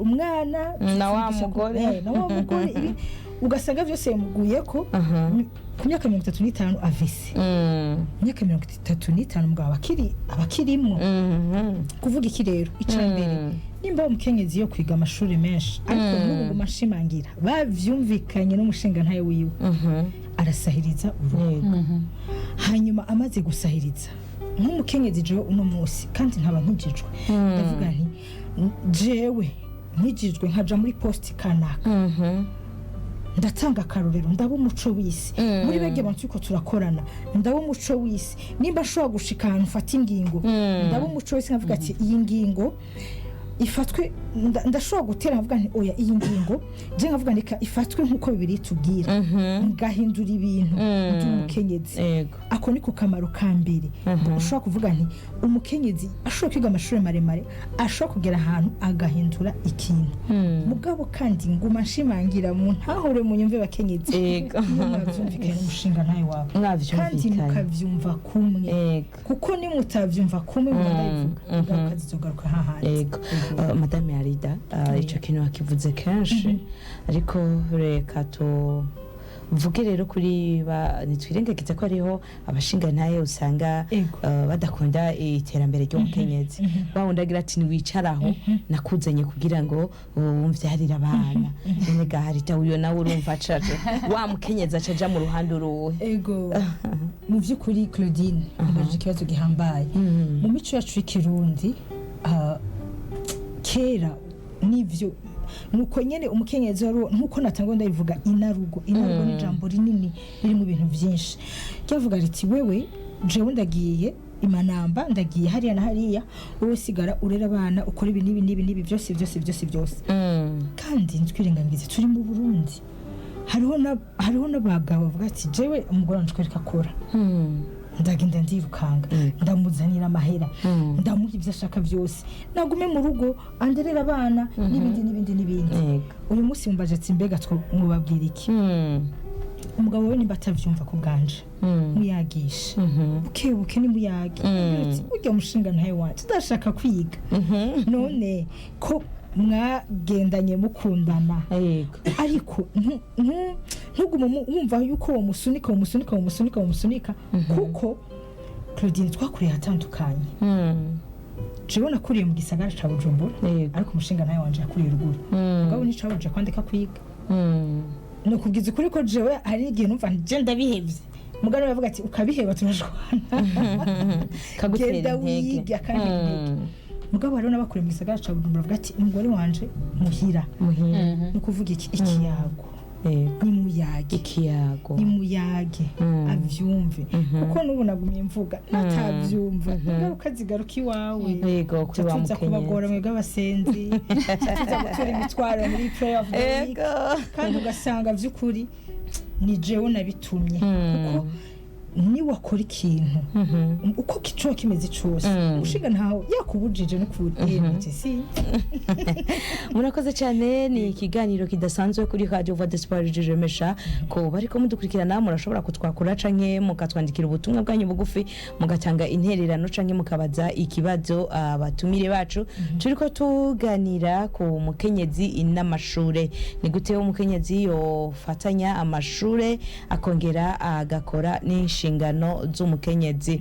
Speaker 4: umwana
Speaker 2: Na wa mugore.
Speaker 4: Na wa mugore. Ibi ugasanga byose yamuguye ko ku myaka 35 AVC. Imyaka 35, mugabo abakirimwo. Kuvuga iki rero? Icya mbere, nimba umukenyezi yo kwiga amashuri menshi, ariko n'ubu nguma nshimangira, bavyumvikanye n'umushingantahe wiwe, arasahiriza urugo. Hanyuma amaze gusahiriza nk'umukenyezi, jewe uno munsi kandi nkaba nkijijwe, ndavuga nti: "Jewe nkijijwe, nkaja muri poste kanaka, ndatanga akarorero, ndaba umuco w'isi muri bege bantu turiko turakorana, ndaba umuco w'isi. Nimba ashobora gushika ahantu mfata ingingo, ndaba umuco w'isi, nkavuga ati: 'Iyi ngingo ifatwe.' Ndashobora gutera nkavuga nti: 'Oya, iyi ngingo je nkavuga ndeka ifatwe nk'uko Bibiliya itubwira,' ngahindura ibintu. Ndi umukenyezi." Ako niko kamaro ka mbere. Ushobora kuvuga nti umukenyezi ashobora kwiga amashuri maremare, ashobora kugera ahantu agahindura ikintu. Mugabo kandi nguma nshimangira, mu ntahure, mu nyumve bakenyezi, iyo mwavyumvikanye n'umushingantahe wawe kandi
Speaker 2: Mwavyumvikanye.
Speaker 4: mukavyumva kumwe, kuko nimutavyumva kumwe, ndabivuga, ingaruka zizogaruka hahandi.
Speaker 2: Yego. Madame Yarida, ico kintu wakivuze kenshi, ariko reka tuvuge rero kuri ba, ntitwirengagize ko hariho abashingantahe usanga badakunda iterambere ry'umukenyezi. Wa wundi agira ati: "Ntiwicaraho, nakuzanye kugira ngo wumvyarire abana." None ga Harita, uyo nawe urumva acaje wa mukenyezi acaja mu ruhande uruwe?
Speaker 4: Ego, mu by'ukuri Claudine, ubajije ikibazo gihambaye. Mu mico yacu y'ikirundi, kera nivyo, nuko nyene umukenyezi wari, nkuko natangwa ndabivuga, inarugo. Inarugo ni ijambo rinini ririmo ibintu byinshi. Ryavuga riti: "Wewe, jewe ndagiye imanamba, ndagiye hariya na hariya, wowe sigara urera abana, ukora ibi n'ibi n'ibi n'ibi byose byose byose byose." Kandi ntitwirengagize, turi mu Burundi, hariho n'abagabo bavuga ati: "Jewe umugore wanje reka akora, ndagenda ndirukanga, ndamuzanira amahera, ndamuha ibyo ashaka byose, nagume mu rugo anderera abana," n'ibindi n'ibindi n'ibindi. Uyu munsi mumbaje ati: "Mbega mwubabwira iki?" Umugabo we nimba atavyumva, ku bwanje muyagishe buke buke, nimuyage. Uti: "Burya mushingantahe wanje, ndashaka kwiga." None ko mwagendanye mukundana, ariko ntugume wumva yuko uwo musunika, uwo musunika, uwo musunika, uwo musunika, kuko Claudine, twakuriye ahatandukanye. Jewe nakuriye mu gisagara ca Bujumbura, ariko umushingantahe wanje yakuriye ruguru. Mugabo nticabujije kwandika kwiga. Ni ukubwiza ukuri ko jewe hari igihe numva nje ndabihevye, mugabo bavuga ati: "Ukabiheba turashwana."
Speaker 2: Kagutera
Speaker 4: "Genda
Speaker 2: intege.
Speaker 4: wige." Akantera intege. Mugabo hariho n'abakuriye mu gisagara ca Bujumbura bavuga ati: "Umugore wanje muhira."
Speaker 2: Muhira.
Speaker 4: Ni ukuvuga iki? Ikiyago. Nimuyage.
Speaker 2: Ikiyago.
Speaker 4: Nimuyage, avyumve, kuko n'ubu nagumye mvuga, natavyumva ingaruka zigaruka iwawe.
Speaker 2: Yego, kuri wa
Speaker 4: Tuza kubagora
Speaker 2: mukenyezi.
Speaker 4: mwebwe abasenzi, tuza gutura imitwaro muri prayer of the week, kandi ugasanga vy'ukuri ni jewe nabitumye, kuko Niwakora ikintu uko kicoba kimeze cose, ushinga ntawe yakubujije no kuyemeje si.
Speaker 2: Murakoze cyane. Ni ikiganiro kidasanzwe kuri Radio Voix d'Espoir Remesha. Ko bariko mudukurikirana, murashobora kutwakura canke mukatwandikira ubutumwa bwanyu bugufi, mugatanga intererano canke mukabaza ikibazo abatumire bacu. Turiko tuganira ku mukenyezi n'amashure. Ni gute umukenyezi yofatanya amashure akongera agakora n'inshingano z'umukenyezi?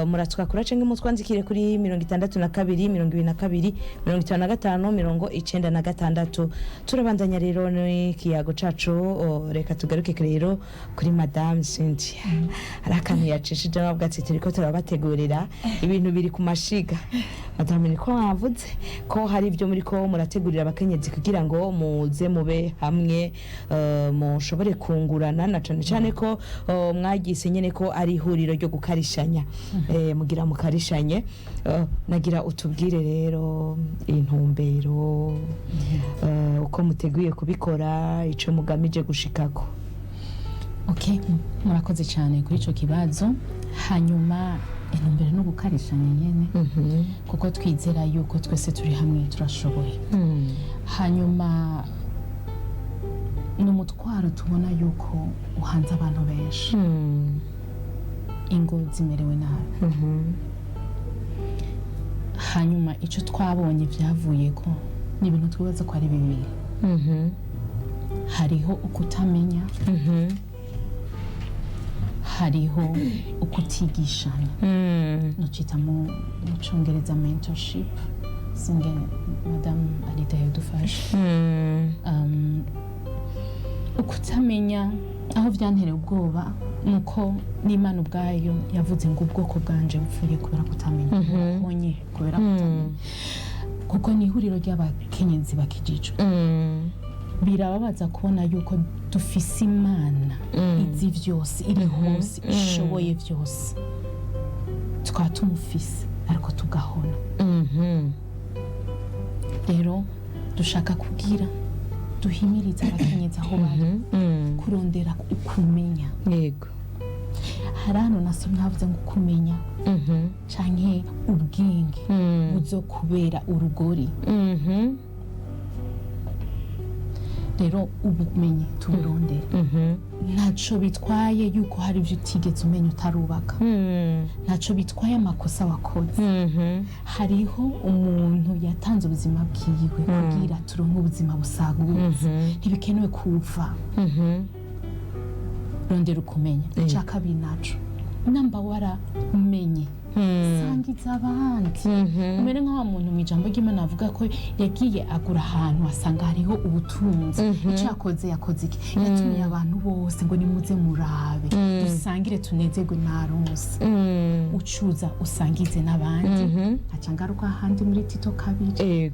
Speaker 2: Muratwakura canke mutwandikire kuri 62 22 55 96. Turabandanya rero n'ikiyago cacu. Reka tugaruke rero kuri Madame Cynthia. Hari akantu yacishijemo avuga ati turiko turabategurira ibintu biri ku mashiga. Madame, niko wavuze ko hari ibyo muri ko murategurira abakenyezi kugira ngo muze mube hamwe, mushobore kungurana, na cane cane ko mwagise nyene ko ari ihuriro ryo gukarishanya. Mugira mukarishanye. Nagira utubwire rero intumbero, uko muteguye kubikora, ico mugamije gushikako.
Speaker 3: Ok, murakoze cyane kuri icyo kibazo. Hanyuma intumbero ni ugukarishanya nyene, kuko twizera yuko twese turi hamwe turashoboye. Hanyuma ni umutwaro tubona yuko uhanze abantu benshi, ingo zimerewe nabi. Hanyuma icyo twabonye byavuye ko ni ibintu twibaza ko ari bibiri: hariho ukutamenya, hariho ukutigishanya, nocita mu congereza mentorship. Singe Madamu Alida yadufashe. Ukutamenya aho byantereye ubwoba nuko n'Imana ubwayo yavuze ngo ubwoko bwanje bupfuye kubera kutamenya, buhonye kubera kutamenya, kuko ni ihuriro ry'abakenyezi bakijijwe. Birababaza kubona yuko dufise Imana izi vyose, iri hose, ishoboye vyose, tukaba tumufise ariko tugahona. Rero dushaka kugira duhimirize abakenyezi aho bari kurondera ukumenya. Hari hano nasomye havuze ngo ukumenya canke ubwenge buzokubera urugori. Rero ubumenyi tuburondere. Ntaco bitwaye yuko hari ibyo utigeze umenya utarubaka, ntaco bitwaye amakosa wakoze. Hariho umuntu yatanze ubuzima bwiwe kugira turonke ubuzima busagutse. Ntibikenewe kuva. Rondera ukumenya. Icya kabiri naco, namba waramenye, sangiza abandi. Umere nka wa muntu mu ijambo ry'Imana avuga ko yagiye agura ahantu asanga hariho ubutunzi. Icyo yakoze, yakoze iki? Yatumiye abantu bose ngo nimuze murabe, dusangire, tunezerwe, naronse. Ucuza usangize n'abandi. Aca ngaruka ahandi muri Tito 2,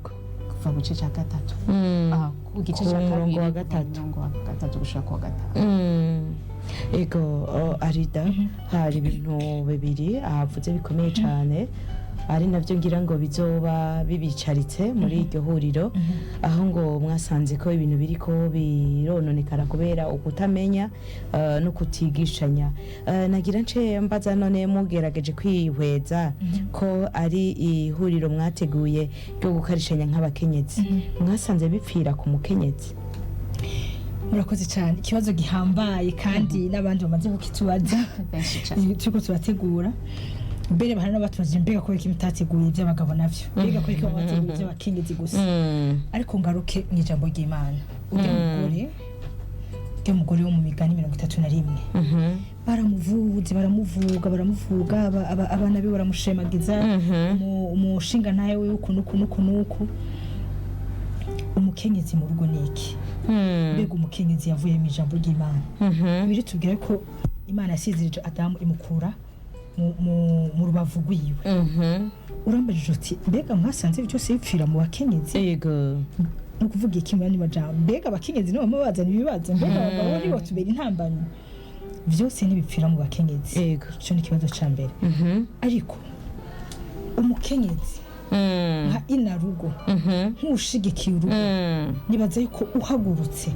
Speaker 3: kuva mu gice cya 3, ku gice
Speaker 2: Ku
Speaker 3: cya
Speaker 2: murongo
Speaker 3: 2,
Speaker 2: wa
Speaker 3: kuva mu
Speaker 2: 3.
Speaker 3: murongo wa 3 gushika ku wa 5.
Speaker 2: Ego, Arida, hari ibintu bibiri ahavuze bikomeye cyane, ari nabyo ngira ngo bizoba bibicaritse muri iryo huriro, aho ngo mwasanze ko ibintu biriko birononekara kubera ukutamenya no kutigishanya. Nagira nce mbaza, none mugerageje kwihweza ko ari ihuriro mwateguye ryo gukarishanya nk'abakenyezi, mwasanze bipfira ku mukenyezi?
Speaker 4: Murakoze cyane, ikibazo gihambaye kandi n'abandi bamaze kukitubaza.
Speaker 3: Benshi cyane.
Speaker 4: Turiko turategura mbere, hari n'abatubaje mbega kubera ko mutateguye iby'abagabo navyo, mbega kubera ko bateguye iby'abakenyezi gusa. Ariko ngaruke mu ijambo ry'Imana. Urya mugore wo mu Migani 31, baramuvuze, baramuvuga, baramuvuga, abana be baramushemagiza, umushinga ntawe we uku n'uku n'uku n'uku. Umukenyezi mu rugo ni iki? Mbega umukenyezi yavuye mu ijambo ry'Imana, biri tubwira ko Imana yasizirije Adamu imukura mu rubavu rwiwe. Urambajije uti mbega mwasanze byose bipfira mu bakenyezi?
Speaker 2: Yego.
Speaker 4: Ni ukuvuga iki mu yandi majambo? Mbega abakenyezi nibo bama bazana ibibazo? Mbega abagabo nibo batubera intambamyi? Byose ntibipfira mu bakenyezi. Icyo ni ikibazo cya mbere. Ariko umukenyezi nka inarugo, nk'ushigikiye urugo, nibaza yuko uhagurutse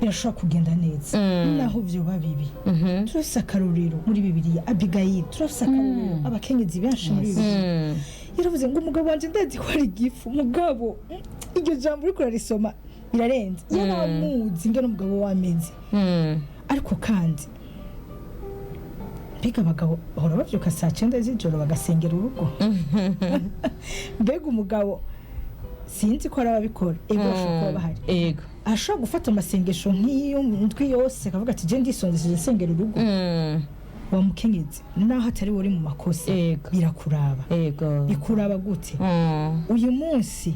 Speaker 4: Birashobora kugenda neza naho vyoba bibi. Turafise akarorero muri Bibiliya, Abigayili. Turafise akarorero, abakenyezi benshi muri Bibiliya. Yaravuze ngo umugabo wanje ndazi ko ari igifu. Mugabo iryo jambo uriko urarisoma birarenze. Yaramuzi ingene umugabo wameze. Ariko kandi mbega abagabo bahora bavyuka saa 9 z'ijoro bagasengera urugo? Mbega umugabo, sinzi ko hari ababikora, ego bashobora kuba bahari, ashobora gufata amasengesho nk'iyo ndwi yose akavuga ati je ndisonzesheje nsengera urugo? Wa mukenyezi, naho atari uri mu makosa, birakuraba. Bikuraba gute? Uyu munsi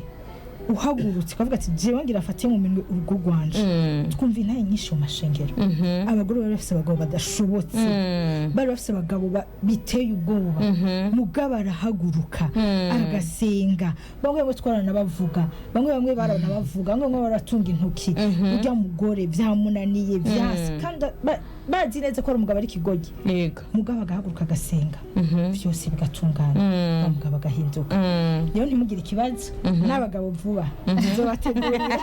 Speaker 4: uhagurutse ukavuga ati jewe ngira afate mu minwe urugo rwanje. Twumva intaye nyinshi mu mashengero, abagore bari bafise abagabo badashobotse, bari bafise abagabo biteye ubwoba, mugabo arahaguruka agasenga. Bamwe bamwe twaranabavuga, bamwe bamwe baranabavuga, bamwe bamwe baratunga intoki urya mugore vyamunaniye vyasi, kandi bazi neza ko ari umugabo ari ikigoryi. Mugabo agahaguruka agasenga, vyose bigatungana, wa mugabo agahinduka. Rero ntimugire ikibazo n'abagabo, vuba nzobategurira,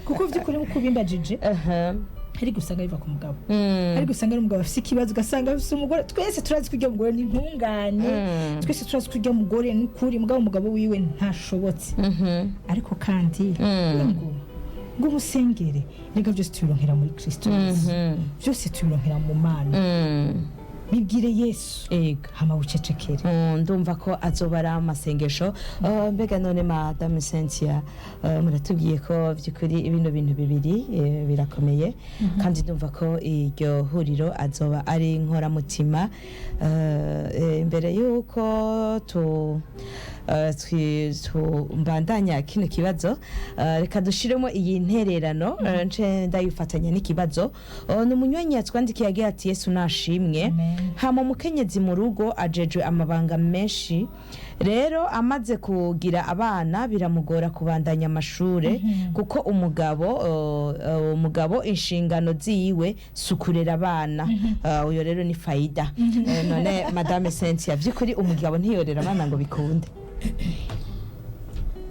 Speaker 4: kuko vy'ukuri nkuko ubimbajije, ariko usanga biva ku mugabo, ariko usanga ari umugabo afise ikibazo, ugasanga afise umugore. Twese turazi ko urya mugore ni intungane, twese turazi ko urya mugore ni ukuri, mugabo umugabo wiwe ntashobotse. Ariko kandi ngo umusengere. Rega byose tubironkera muri Kristo Yesu, byose tubironkera mu Mana. Bibwire Yesu, hama wicecekere.
Speaker 2: Ndumva ko azoba ari amasengesho. Mbega none Madame Cynthia, muratubwiye ko by'ukuri bino bintu bibiri birakomeye, kandi ndumva ko iryo huriro azoba ari inkoramutima. Imbere y'uko tu mbandanya kino kibazo, reka dushiremo iyi ntererano, nce ndayifatanya n'ikibazo. Ni umunywanyi yatwandikiye agira ati: "Yesu nashimwe."
Speaker 4: Amen.
Speaker 2: Hama umukenyezi mu rugo ajejwe amabanga menshi, rero amaze kugira abana biramugora kubandanya amashure, kuko umugabo inshingano ziwe si ukurera abana. Uyo rero ni Fayida. None Madame Cynthia, by'ukuri umugabo ntiyorera abana ngo bikunde?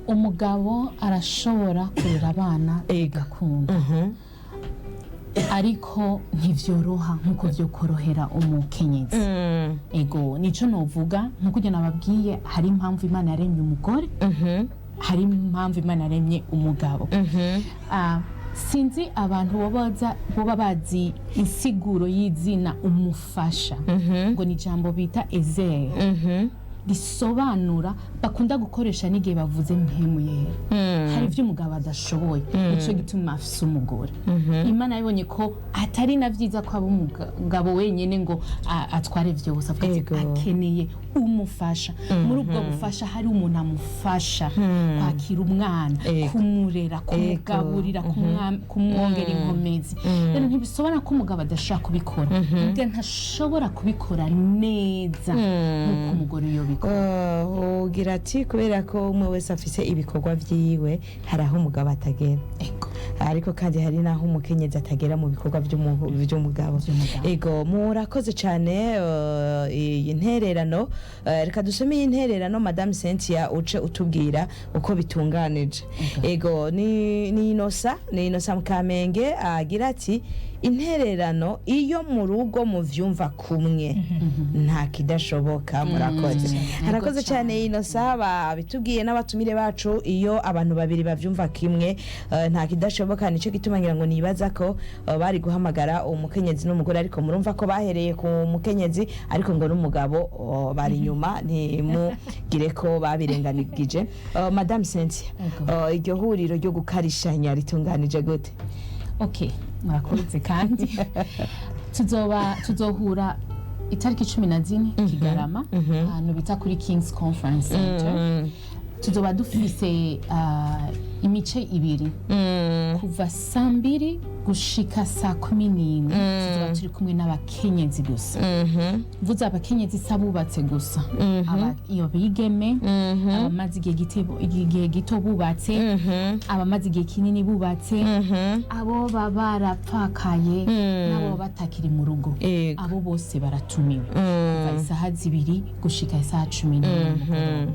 Speaker 3: Umugabo arashobora kurera abana bigakunda, ariko ntivyoroha nkuko vyokorohera umukenyezi. Ego, nico novuga. Nkuko ujya nababwiye, hari impamvu Imana yaremye umugore, hari impamvu Imana yaremye umugabo. Sinzi abantu boba bazi insiguro y'izina umufasha, ngo ni ijambo bita ezeri, risobanura, bakunda gukoresha n'igihe bavuze mpemu yera. Hari ibyo umugabo adashoboye, nico gituma afise umugore. Imana yabonye ko atari na vyiza ko aba umugabo wenyene ngo atware vyose, avuga ati akeneye umufasha. Muri ubwo bufasha hari umuntu amufasha kwakira umwana, kumurera, kumugaburira, kumwongera inkomezi. Rero ntibisobanura ko umugabo adashobora kubikora, mbwa ntashobora kubikora neza nk'uko umugore yobikora.
Speaker 2: Ugira ati kubera ko umwe wese afise ibikorwa vyiwe, hari aho umugabo atagera, ariko kandi hari n'aho umukenyezi atagera mu bikorwa vy'umugabo.
Speaker 3: Vy'umugabo.
Speaker 2: Ego, murakoze cyane. Iyi ntererano, reka dusome iyi ntererano, Madame Cynthia, uce utubwira uko bitunganije. Ego, ni Inosa Mukamenge, agira ati: "Intererano, iyo mu rugo muvyumva kumwe nta kidashoboka. Murakoze." Harakoze cyane Inosa, babitubwiye n'abatumire bacu. Iyo abantu babiri bavyumva kimwe, nta kidashoboka. Nico gituma ngira ngo nibaza ko bari guhamagara umukenyezi n'umugore, ariko murumva ko bahereye ku mukenyezi, ariko ngo n'umugabo bari inyuma, ntimugire ko babirenganigije. Madame Cynthia, iryo huriro ryo gukarishanya ritunganije gute?
Speaker 3: Ok, murakoze. Kandi tuzohura itariki 14 Kigarama, ahantu bita kuri Kings Conference Center. Tuzoba dufise imice ibiri, kuva saa 2 gushika saa 11 tuzoba turi kumwe n'abakenyezi gusa. Mvuze abakenyezi, si abubatse gusa. Iyo bigeme, abamaze igihe gito bubatse, abamaze igihe kinini bubatse, abo baba barapfakaye n'abo baba batakiri mu rugo, abo bose baratumiwe kuva isaha 2 gushika isaha 11 y'umugoroba.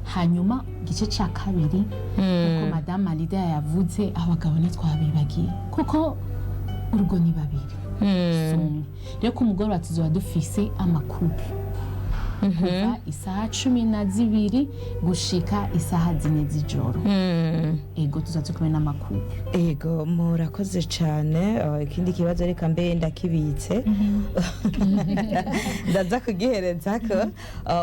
Speaker 3: Hanyuma igice cya kabiri, nkuko Madame Alida yavuze, abagabo ntitwabibagiye kuko urugo ni babiri, si umwe. Rero ku mugoroba tuzoba dufise ama couples kuva isaha 12 gushika isaha 4 z'ijoro. Ego, tuzoba turi kumwe n'ama couples.
Speaker 2: Ego, murakoze cyane. Ikindi kibazo reka mbe ndakibitse, ndaza kugihereza ko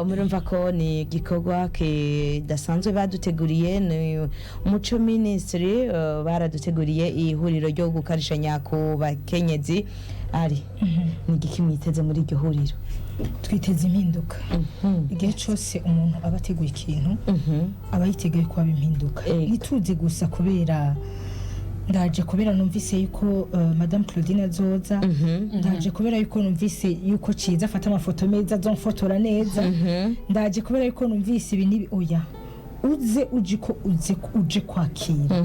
Speaker 2: murumva ko ni igikorwa kidasanzwe baduteguriye, ni Umuco Ministry, baraduteguriye ihuriro ryo gukarishanya ku bakenyezi. Ari ni igiki mwiteze muri iryo huriro?
Speaker 4: Twiteze impinduka. Igihe cyose umuntu aba ateguye ikintu, aba yiteguye ko haba impinduka. Ntituzi gusa kubera ndaje, kubera numvise yuko Madame Claudine azoza, ndaje kubera yuko numvise yuko Ciza afata amafoto meza, azomfotora neza, ndaje kubera yuko numvise ibi n'ibi. Oya, uze uji ko uze uje kwakira,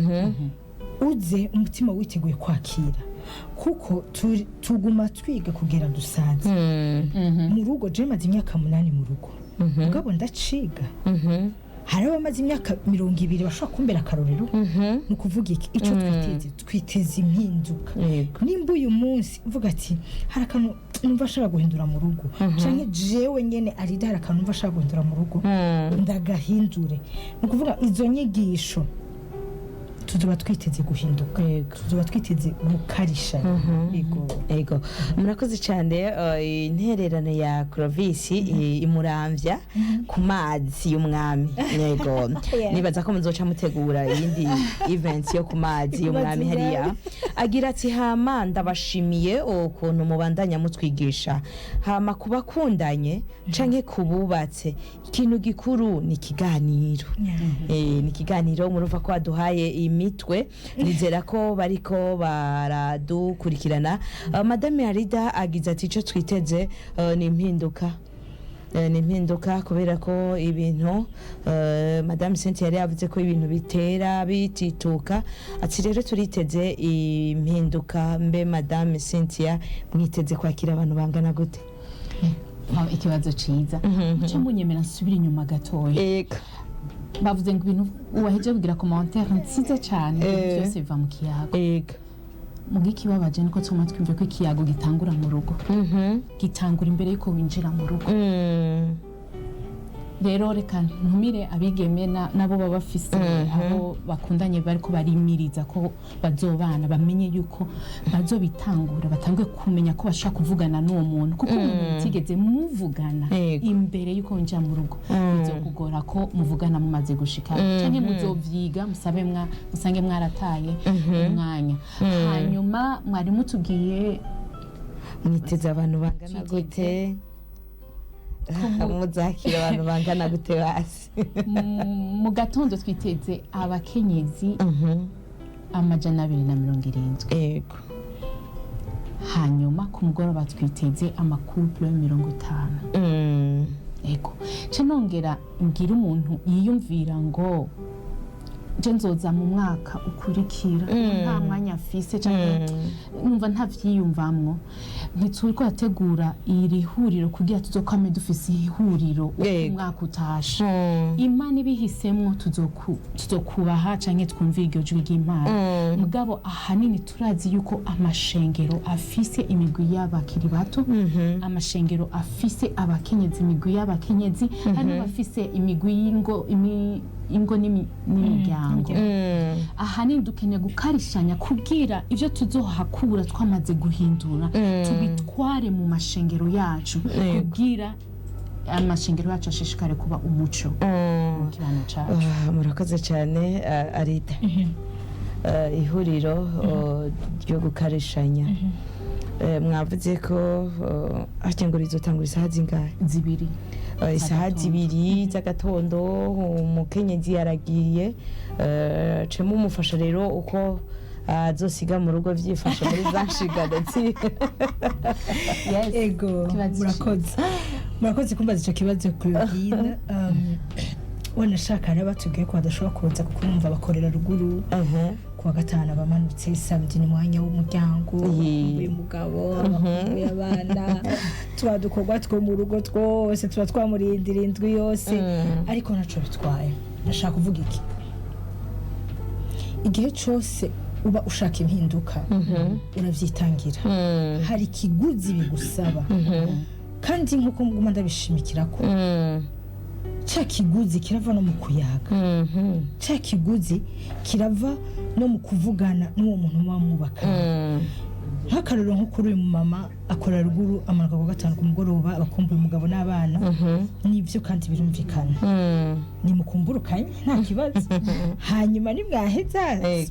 Speaker 4: uze umutima witeguye kwakira, kuko tuguma twiga kugera dusaze mu rugo. Je maze imyaka 8 mu rugo, mugabo ndaciga. Hari abamaze imyaka 20 bashobora kumbera akarorero. Ni ukuvuga iki? Icyo twiteze, twiteze impinduka. Nimba uyu munsi uvuga ati hari akantu numva ashaka guhindura mu rugo, canke jewe nyene Arida hari akantu numva ashaka guhindura mu rugo, ndagahindure. Ni ukuvuga izo nyigisho tuzoba twiteze guhinduka, tuzoba twiteze gukarisha. Yego.
Speaker 2: Ego, murakoze cyane. Intererano ya Clovis imuramvya ku mazi y'umwami. Yego, nibaza ko muzoca mutegura iyindi event yo ku mazi y'umwami hariya. Agira ati: "Hama ndabashimiye ukuntu mubandanya mutwigisha. Hama kubakundanye canke kububatse, ikintu gikuru ni ikiganiro." Ni ikiganiro. Murumva ko baduhaye imitwe, nizera ko bariko baradukurikirana. Madame Arida agize ati icyo twiteze ni impinduka. Ni impinduka kubera ko ibintu, Madame Cynthia yari yavuze ko ibintu bitera bitituka, ati rero turiteze impinduka. Mbe Madame Cynthia, mwiteze kwakira abantu bangana gute?
Speaker 3: Ah, ikibazo ciza. Muce munyemera nsubire inyuma gatoya.
Speaker 2: Ego.
Speaker 3: Bavuze ngo ibintu waheje kugira commentaire nziza cyane, ibintu byose biva mu kiyago. Muga ikibabaje nuko tuma twumve ko ikiyago gitangura mu rugo, gitangura imbere yuko winjira mu rugo. Rero reka ntumire abigeme nabo baba bafise abo bakundanye, bariko barimiriza ko bazobana, bamenye yuko bazobitangura, batanguye kumenya ko bashobora kuvugana n'uwo muntu, kuko umuntu mutigeze muvugana imbere yuko winjira mu rugo, bizokugora ko muvugana mumaze gushika, canke muzovyiga musabe musange mwarataye umwanya. Hanyuma mwari mutubwiye
Speaker 2: Mwiteze abantu bangana gute? Muzakira abantu bangana gute basi?
Speaker 3: Mu gatondo twiteze abakenyezi 270. Hanyuma ku mugoroba twiteze ama couples 50. Ego, nce nongera mbwira umuntu yiyumvira ngo je nzoza mu mwaka ukurikira, nta mwanya afise canke numva ntavyiyumvamwo, ntituriko turategura iri huriro kugira tuzokwame dufise ihuriro uko umwaka utashe. Imana ibihisemwo tuzokubaha canke twumvira iryo jwi ry'Imana. Mugabo ahanini turazi yuko amashengero afise imigwi y'abakiri bato, amashengero afise abakenyezi, imigwi y'abakenyezi, hari n'abafise imigwi y'ingo, ingo n'imiryango. Ahanini dukeneye gukarishanya kubwira ibyo tuzohakura twamaze guhindura tubitware mu mashengero yacu, kubwira amashengero yacu ashishikare kuba umuco mu kibano cacu.
Speaker 2: Ah, murakoze cyane. Arida, ihuriro ryo gukarishanya. Mwavuze ko harya ngo rizotangura isaha zingahe?
Speaker 3: 2.
Speaker 2: Isaha
Speaker 3: Z'agatondo.
Speaker 2: 2 z'agatondo. Umukenyezi yaragiye, cemo umufasha rero uko azosiga mu rugo vyifashe muri za nshingano ziwe.
Speaker 3: Yes.
Speaker 4: Ego.
Speaker 3: Ikibazo.
Speaker 4: Murakoze kumbaza icyo kibazo, Claudine. Wanashaka rero batubwiye ko badashobora kuza kuko urumva bakorera ruguru. Kuwa gatanu abamanutse, samedi ni umwanya w'umuryango, abakumbuye umugabo, abakumbuye abana, tuba dukorwa two mu rugo twose tuba twamurindira indwi yose, ariko ntaco bitwaye. Ndashaka kuvuga iki: igihe cyose uba ushaka impinduka, urabyitangira, hari ikiguzi bigusaba. Kandi nk'uko nguma ndabishimikira ko cya kiguzi kirava no mu kuyaga, cya kiguzi kirava no mu kuvugana n'uwo muntu muba mwubakanye. Nk'akarorero, nko kuri uyu mumama akora ruguru, amanuka ku gatanu ku mugoroba, abakumbuye umugabo n'abana, nibyo kandi birumvikana. Nimukumburukanye, nta kibazo. Hanyuma nimwaheza,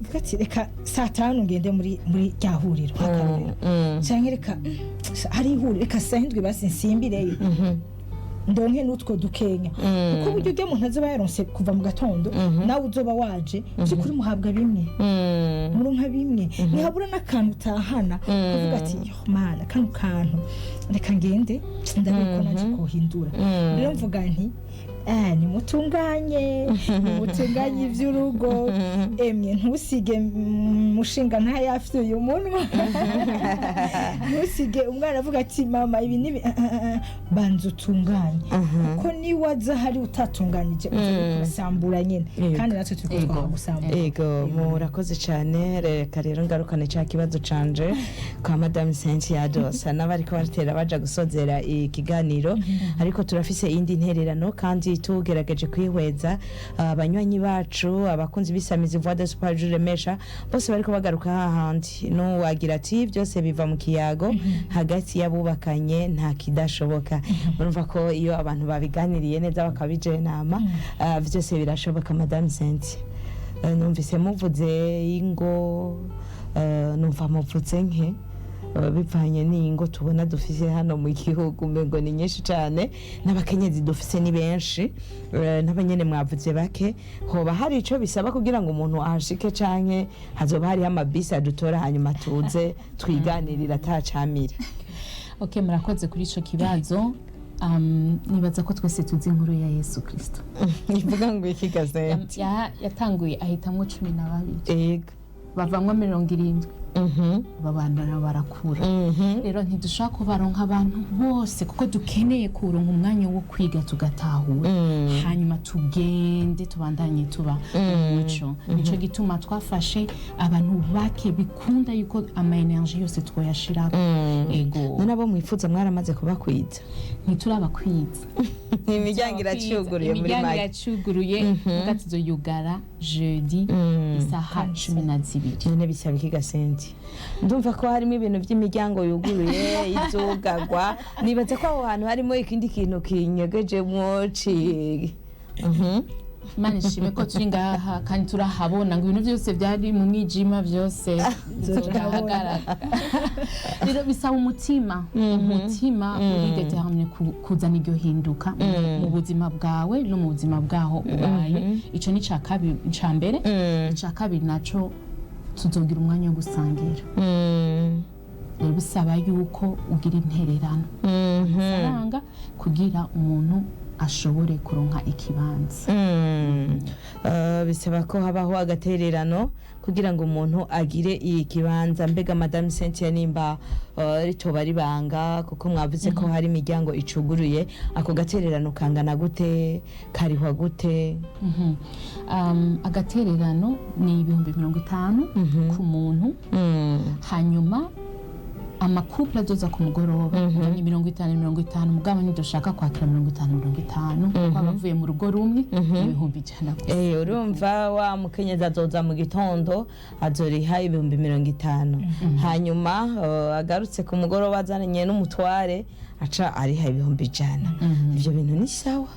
Speaker 4: uvuga ati: "Reka saa tanu ngende muri rya huriro," nk'akarorero, cyangwa "Reka hari ihuriro, reka saa hindwi basi nsimbireyo ndonke n'utwo dukenya," kuko uburyo ujya muntu azoba yaronse kuva mu gatondo, nawe uzoba waje, by'ukuri muhabwa bimwe, muronka bimwe, ntihabura n'akantu utahana uvuga ati: "Yo Mana, kano kantu reka ngende ndabe ko naje kuhindura." Rero mvuga nti nimutunganye, nimutunganye iby'urugo. Emwe, ntusige mushinga ntayafite uyu munwa, ntusige umwana avuga ati: "Mama, ibi nibi." Ah, ah, ah, banza utunganye, kuko niwaza hari utatunganije, uza kurasambura nyine. Kandi natwe turi twahagusambura.
Speaker 2: Ego, murakoze cyane. Reka rero ngarukane cya kibazo canje kwa Madame Cynthia Dosa n'abariko baratera baja gusozera ikiganiro, ariko turafise iyindi ntererano. Kandi tugerageje kwihweza abanywanyi bacu, abakunzi b'isamizi Voix d'Espoir Remesha, bose bariko bagaruka hahandi n'uwagira ati: "Byose biva mu kiyago hagati y'abubakanye, nta kidashoboka." Murumva ko iyo abantu babiganiriye neza, bakabija inama, byose birashoboka. Madame Cynthia, numvise muvuze ingo, numva muvuze nke bivanye n'ingo tubona dufise hano mu gihugu, umengo ni nyinshi cyane, n'abakenyezi dufise ni benshi, n'abanyene mwavuze bake. Hoba hari ico bisaba kugira ngo umuntu ahashike, canke hazoba hariho amabisi adutora, hanyuma tuze twiganirira atacamira?
Speaker 3: Ok, murakoze kuri ico kibazo. Nibaza ko twese tuzi inkuru ya Yesu Kristo.
Speaker 2: Ivuga ngo iki gazeti?
Speaker 3: Yatanguye ahitamwo 12, bavamwo 70, babandana barakura. Rero ntidushobora kubaronka abantu bose, kuko dukeneye kuronka umwanya wo kwiga, tugatahura, hanyuma tugende tubandanye tuba umuco. Nico gituma twafashe abantu bake bikunda yuko ama énergie yose twoyashirako. Ego.
Speaker 2: None abo mwifuza mwaramaze kubakwiza?
Speaker 3: Ntiturabakwiza.
Speaker 2: Imiryango iracuguruye muri
Speaker 3: Imiryango
Speaker 2: make.
Speaker 3: iracuguruye, muga tuzoyugara jeudi isaha 12.
Speaker 2: None bisaba iki gasenti? Ndumva ko harimo ibintu by'imiryango yuguruye, izugagwa. Nibaza ko aho hantu harimo ikindi kintu kinyegejemwo ci.
Speaker 3: Imana ishime ko turi ngaha kandi turahabona, ngo ibintu byose byari mu mwijima byose birahagarara. Rero bisaba umutima, umutima uri déterminé kuzana iryo hinduka mu buzima bwawe no mu buzima bwaho ubaye. Ico ni ica kabiri, ica mbere. Ica kabiri naco, tuzogira umwanya wo gusangira. Rero bisaba yuko ugira intererano, amafaranga, kugira umuntu ashobore kuronka ikibanza.
Speaker 2: Bisaba ko habaho agatererano kugira ngo umuntu agire ikibanza. Mbega Madame Cynthia, nimba ritoba ribanga, kuko mwavuze ko hari imiryango icuguruye, ako gatererano kangana gute, karihwa gute?
Speaker 3: Agatererano ni 50,000 ku muntu. Hanyuma ama couple azoza ku mugoroba ni 50 50, mugabo ntidushaka kwakira 50 50, kuko abavuye mu rugo rumwe ni 100,000 gusa.
Speaker 2: Urumva wa mukenyezi azoza mu gitondo azoriha 50,000, hanyuma agarutse ku mugoroba azananye n'umutware aca ariha 100,000. Ivyo bintu ni sawa.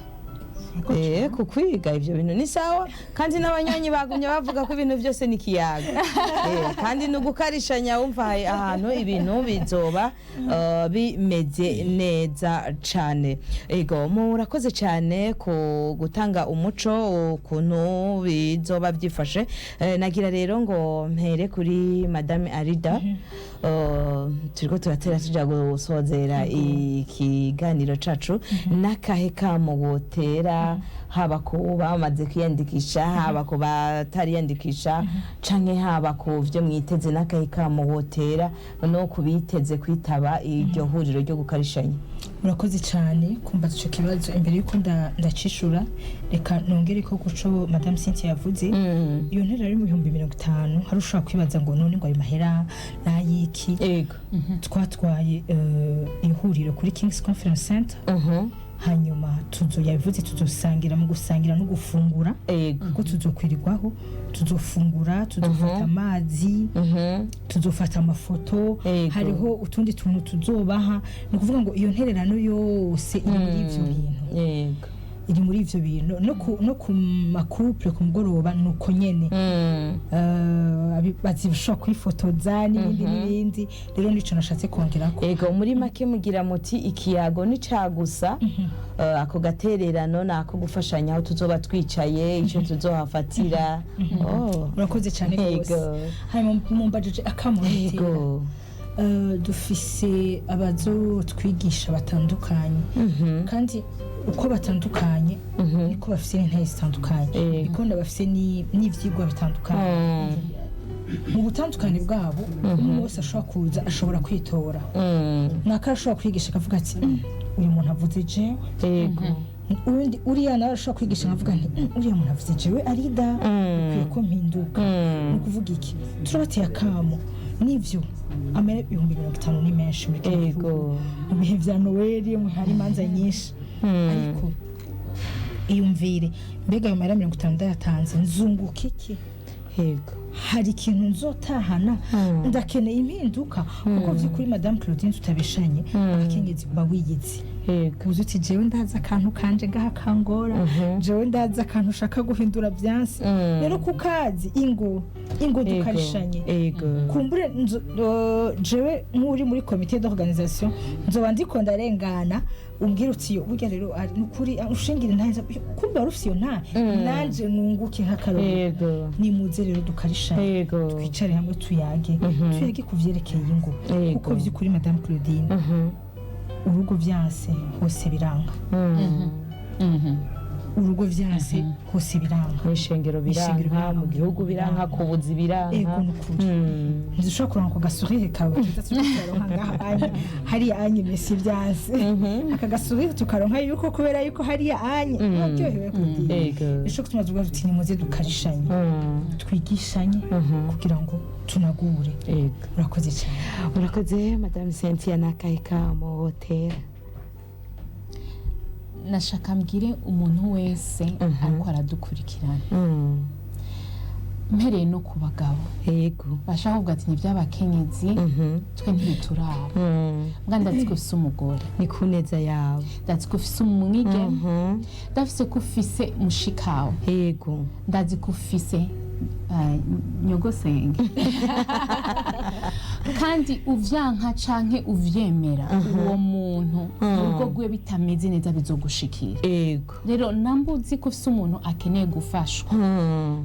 Speaker 2: Ku kwiga ivyo bintu ni sawa. Kandi n'abanywanyi bagumye bavuga ko ibintu byose ni kiyaga. Kandi ni ugukarishanya, wumva ahantu ibintu bizoba bimeze neza cane. Ego, murakoze cane ku gutanga umuco ukuntu bizoba byifashe. Nagira rero ngo mpere kuri Madame Arida. Turiko turatera tuja gusozera ikiganiro cacu. N'akahe kamo wotera? wotera, haba ku bamaze kwiyandikisha, haba ku batariyandikisha, canke haba ku vyo mwiteze, n'akahe kamo wotera no kubiteze kwitaba iryo huriro ryo gukarishanya?
Speaker 4: Murakoze cyane kumbaza icyo kibazo. Imbere y'uko ndacishura, reka nongere ko kuco Madame Cynthia yavuze, iyo nterera ari mu 50,000. Hari ushobora kwibaza ngo none ngo ayo mahera n'ayiki? Twatwaye ihuriro kuri King's Conference Center. Hanyuma tuzo yabivuze, tuzosangira, mu gusangira no gufungura, kuko tuzokwirirwaho, tuzofungura, tuzofata amazi, tuzofata amafoto. Hariho utundi tuntu tuzobaha. Ni ukuvuga ngo iyo ntererano yose iri muri ivyo bintu, iri muri ivyo bintu. No ku ma couples ku mugoroba ni uko nyene. Bazishobora kwifotoza n'ibindi n'ibindi. Rero nico nashatse kongerako.
Speaker 2: Ego, muri make mugira muti ikiyago ni cagusa, ako gatererano ni ako gufashanya, aho tuzoba twicaye, ico tuzohafatira. Oh.
Speaker 4: Murakoze cyane rwose. Hanyuma mumbajije akamaro. Dufise abazotwigisha batandukanye, kandi uko batandukanye niko bafise n'intahe zitandukanye, niko bafise n'ivyigwa bitandukanye. Mu butandukane bwabo, umwe wese ashobora kuza, ashobora kwitora. Naka ashobora kwigisha akavuga ati: Uyu muntu avuze jewe." Urundi uriya nawe ashobora kwigisha nkavuga nti: Uriya muntu avuze jewe arida, bikwiye ko mpinduka." Ni ukuvuga iki? Turabateye akamo. Nivyo, amera 50,000 ni menshi muri kino gihugu, mu bihe vya Noweli, mu hari imanza nyinshi, ariko iyumvire: mbega ayo mahera 50 ndayatanze, nzunguka iki? Hari ikintu nzotahana? Ndakeneye impinduka, kuko vy'ukuri, Madame Claudine, tutabeshanye, abakenyezi uba wiyizi. Uzi uti: "Jewe ndazi akantu kanje ngaha kangora, jewe ndazi akantu ushaka guhindura byansi." Rero kukazi, ingo ingo dukarishanye. Kumbure jewe nk'uri muri comité d'organisation nzoba ndiko ndarengana, umbwira uti: "Yo burya rero nukuri ushingire ntahe, kumbe wari ufise iyo ntahe, nanje nunguke nk'akarorero." Nimuze rero dukarishanye, twicare hamwe, tuyage, tuyage ku vyerekeye ingo, kuko vy'ukuri, Madame Claudine, urugo vyanse hose biranga. Urugo vyanse hose biranga.
Speaker 2: Mw'ishengero
Speaker 4: Mw'ishengero
Speaker 2: biranka, mu
Speaker 4: biranka,
Speaker 2: gihugu biranka, ku buzi biranka.
Speaker 4: Ego, nukuri. Ntidushobora kuronka ako gasurire kawe keza turiko turaronka ngaha anye, hariya anye mesi vyanse, aka gasurire tukaronka yuko kubera yuko hariya anye uraryohewe kugira. Nico gituma tuvuga tuti: "Nimuze dukarishanye, twigishanye kugira ngo tunagure." Urakoze cyane.
Speaker 2: Urakoze, Madame Cynthia. N'akahe kamo wotera?
Speaker 3: Nashaka mbwire umuntu wese ariko aradukurikirana, mpereye no ku bagabo bashaka kuvuga ati: "Ni iby'abakenyezi, twe ntibituraba." Mbwa ndazi ko ufise umugore.
Speaker 2: Ni ku neza yawe.
Speaker 3: Ndazi ko ufise umwigeme, ndafise ko ufise mushikawe, ndazi ko ufise nyogosenge. Kandi uvyanka canke uvyemera, uwo muntu urugo rwiwe bitameze neza bizogushikira. Rero namba uzi ko ufise umuntu akeneye gufashwa,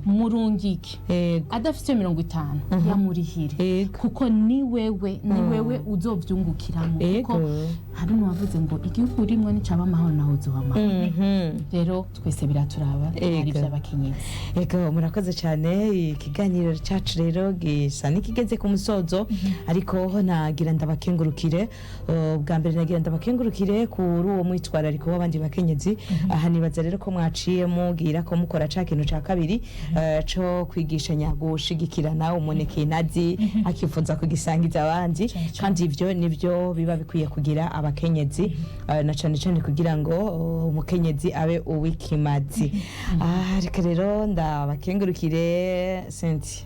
Speaker 3: murungike. Adafite iyo 50, yamurihire, kuko ni wewe, ni wewe uzovyungukiramo, kuko hari n'uwavuze ngo igihugu urimwo nicaba amahoro, naho uzoba amahoro. Rero twese biraturaba, ari ivy'abakenyezi.
Speaker 2: Ego, murakoze cyane. Ikiganiro cyacu rero gisa n'ikigeze ku musozo, ariko nagira ndabakengurukire. Bwa mbere nagira ndabakengurukire kuri uwo mwitwarariko w'abandi bakenyezi. Aha nibaza rero ko mwaciye mubwira ko mukora ca kintu ca kabiri, co kwigishanya, gushigikirana, umuntu ikintu azi akifuza kugisangiza abandi. Kandi ivyo nivyo biba bikwiye kugira abakenyezi, na cane cane kugira ngo umukenyezi abe uw'ikimazi. Reka rero ndabakengurukire. Cynthia,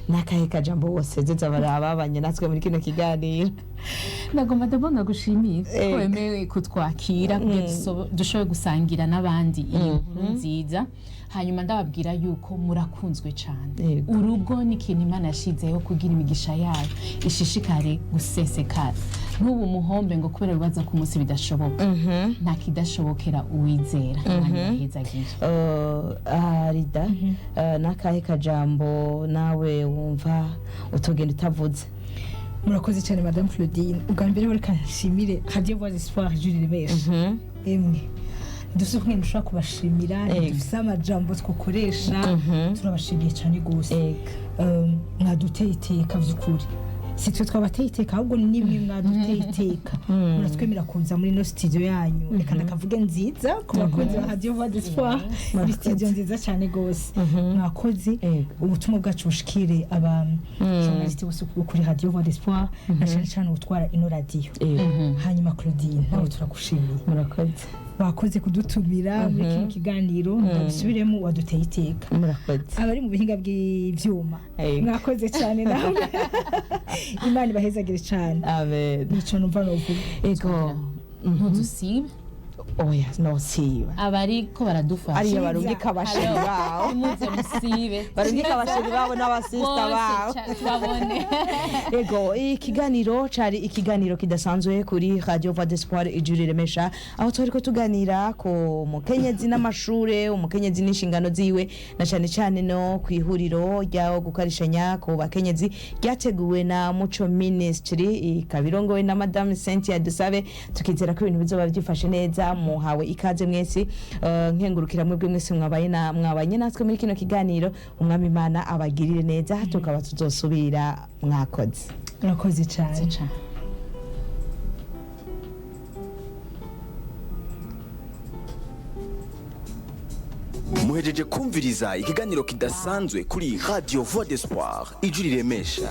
Speaker 2: n'akahe kajambo wosezeza barababanye natwe muri kino kiganiro?
Speaker 3: Nagomba ndabona gushimira ko wemewe kutwakira kugira dushobore gusangira n'abandi iyi nkuru nziza. Hanyuma ndababwira yuko murakunzwe cyane. Urugo ni ikintu Imana yashizeho kugira imigisha yayo ishishikare gusesekara. Ntubu muhombe ngo kubera bibaza ku munsi bidashoboka. Nta kidashobokera uwizera. Imana ibahezagire.
Speaker 2: Arida, n'akahe kajambo nawe wumva utogenda utavuze?
Speaker 4: Murakoze cyane, Madame Claudine. Ubwa mbere reka nshimire Radio Voix d'Espoir Jules Remesha. Emwe, Ntidufise ukungene dushobora kubashimira, ntidufise amajambo twokoresha. Turabashimiye cyane rwose. Mwaduteye iteka vy'ukuri. Si twe twabateye iteka, ahubwo nimwe mwaduteye iteka, muratwemera kuza muri ino studio yanyu. Reka ndakavuge nziza ku bakunzi ba Radio Voix d'Espoir, ni studio nziza cyane rwose. Mwakoze. Ubutumwa bwacu bushikire aba journaliste bose bo kuri Radio Voix d'Espoir, na cyane cyane utwara ino radio. Hanyuma Claudine, nawe turagushimiye.
Speaker 2: Murakoze.
Speaker 4: Wakoze kudutumira muri kino kiganiro. Ndabisubiremo, waduteye iteka.
Speaker 2: Murakoze.
Speaker 4: Abari mu bihinga bw'ibyuma, mwakoze cyane namwe. Imana ibahezagire cyane.
Speaker 2: Amen.
Speaker 4: Nico numva novuga.
Speaker 3: Ntudusibe.
Speaker 2: Oya, nosiba.
Speaker 3: Abariko baradufasha,
Speaker 2: ariyo barungika abasheri babo.
Speaker 3: Nimuze musibe.
Speaker 2: Barungika abasheri babo n'abasista
Speaker 3: bose
Speaker 2: babo.
Speaker 3: Tubabone.
Speaker 2: Ego, ikiganiro cari ikiganiro kidasanzwe kuri Radio Voix d'Espoir Ijuri Remesha, aho twariko tuganira ku mukenyezi n'amashure, umukenyezi n'inshingano ziwe, na cane cane no kwihuriro ryaho gukarishanya ku bakenyezi ryateguwe na Muco Ministry, ikaba irongowe na Madame Cynthia Dusabe. Tukizera ko ibintu bizoba byifashe neza. Muhawe ikaze mwese. Nkengurukira mwebwe mwese mwabaye na mwabanye natwe muri kino kiganiro. Umwami Imana abagirire neza, tukaba tuzosubira. Mwakoze.
Speaker 4: Murakoze cyane.
Speaker 3: Cane.
Speaker 1: Muhejeje kumviriza ikiganiro kidasanzwe kuri Radio Voix d'Espoir, ijwi riremesha.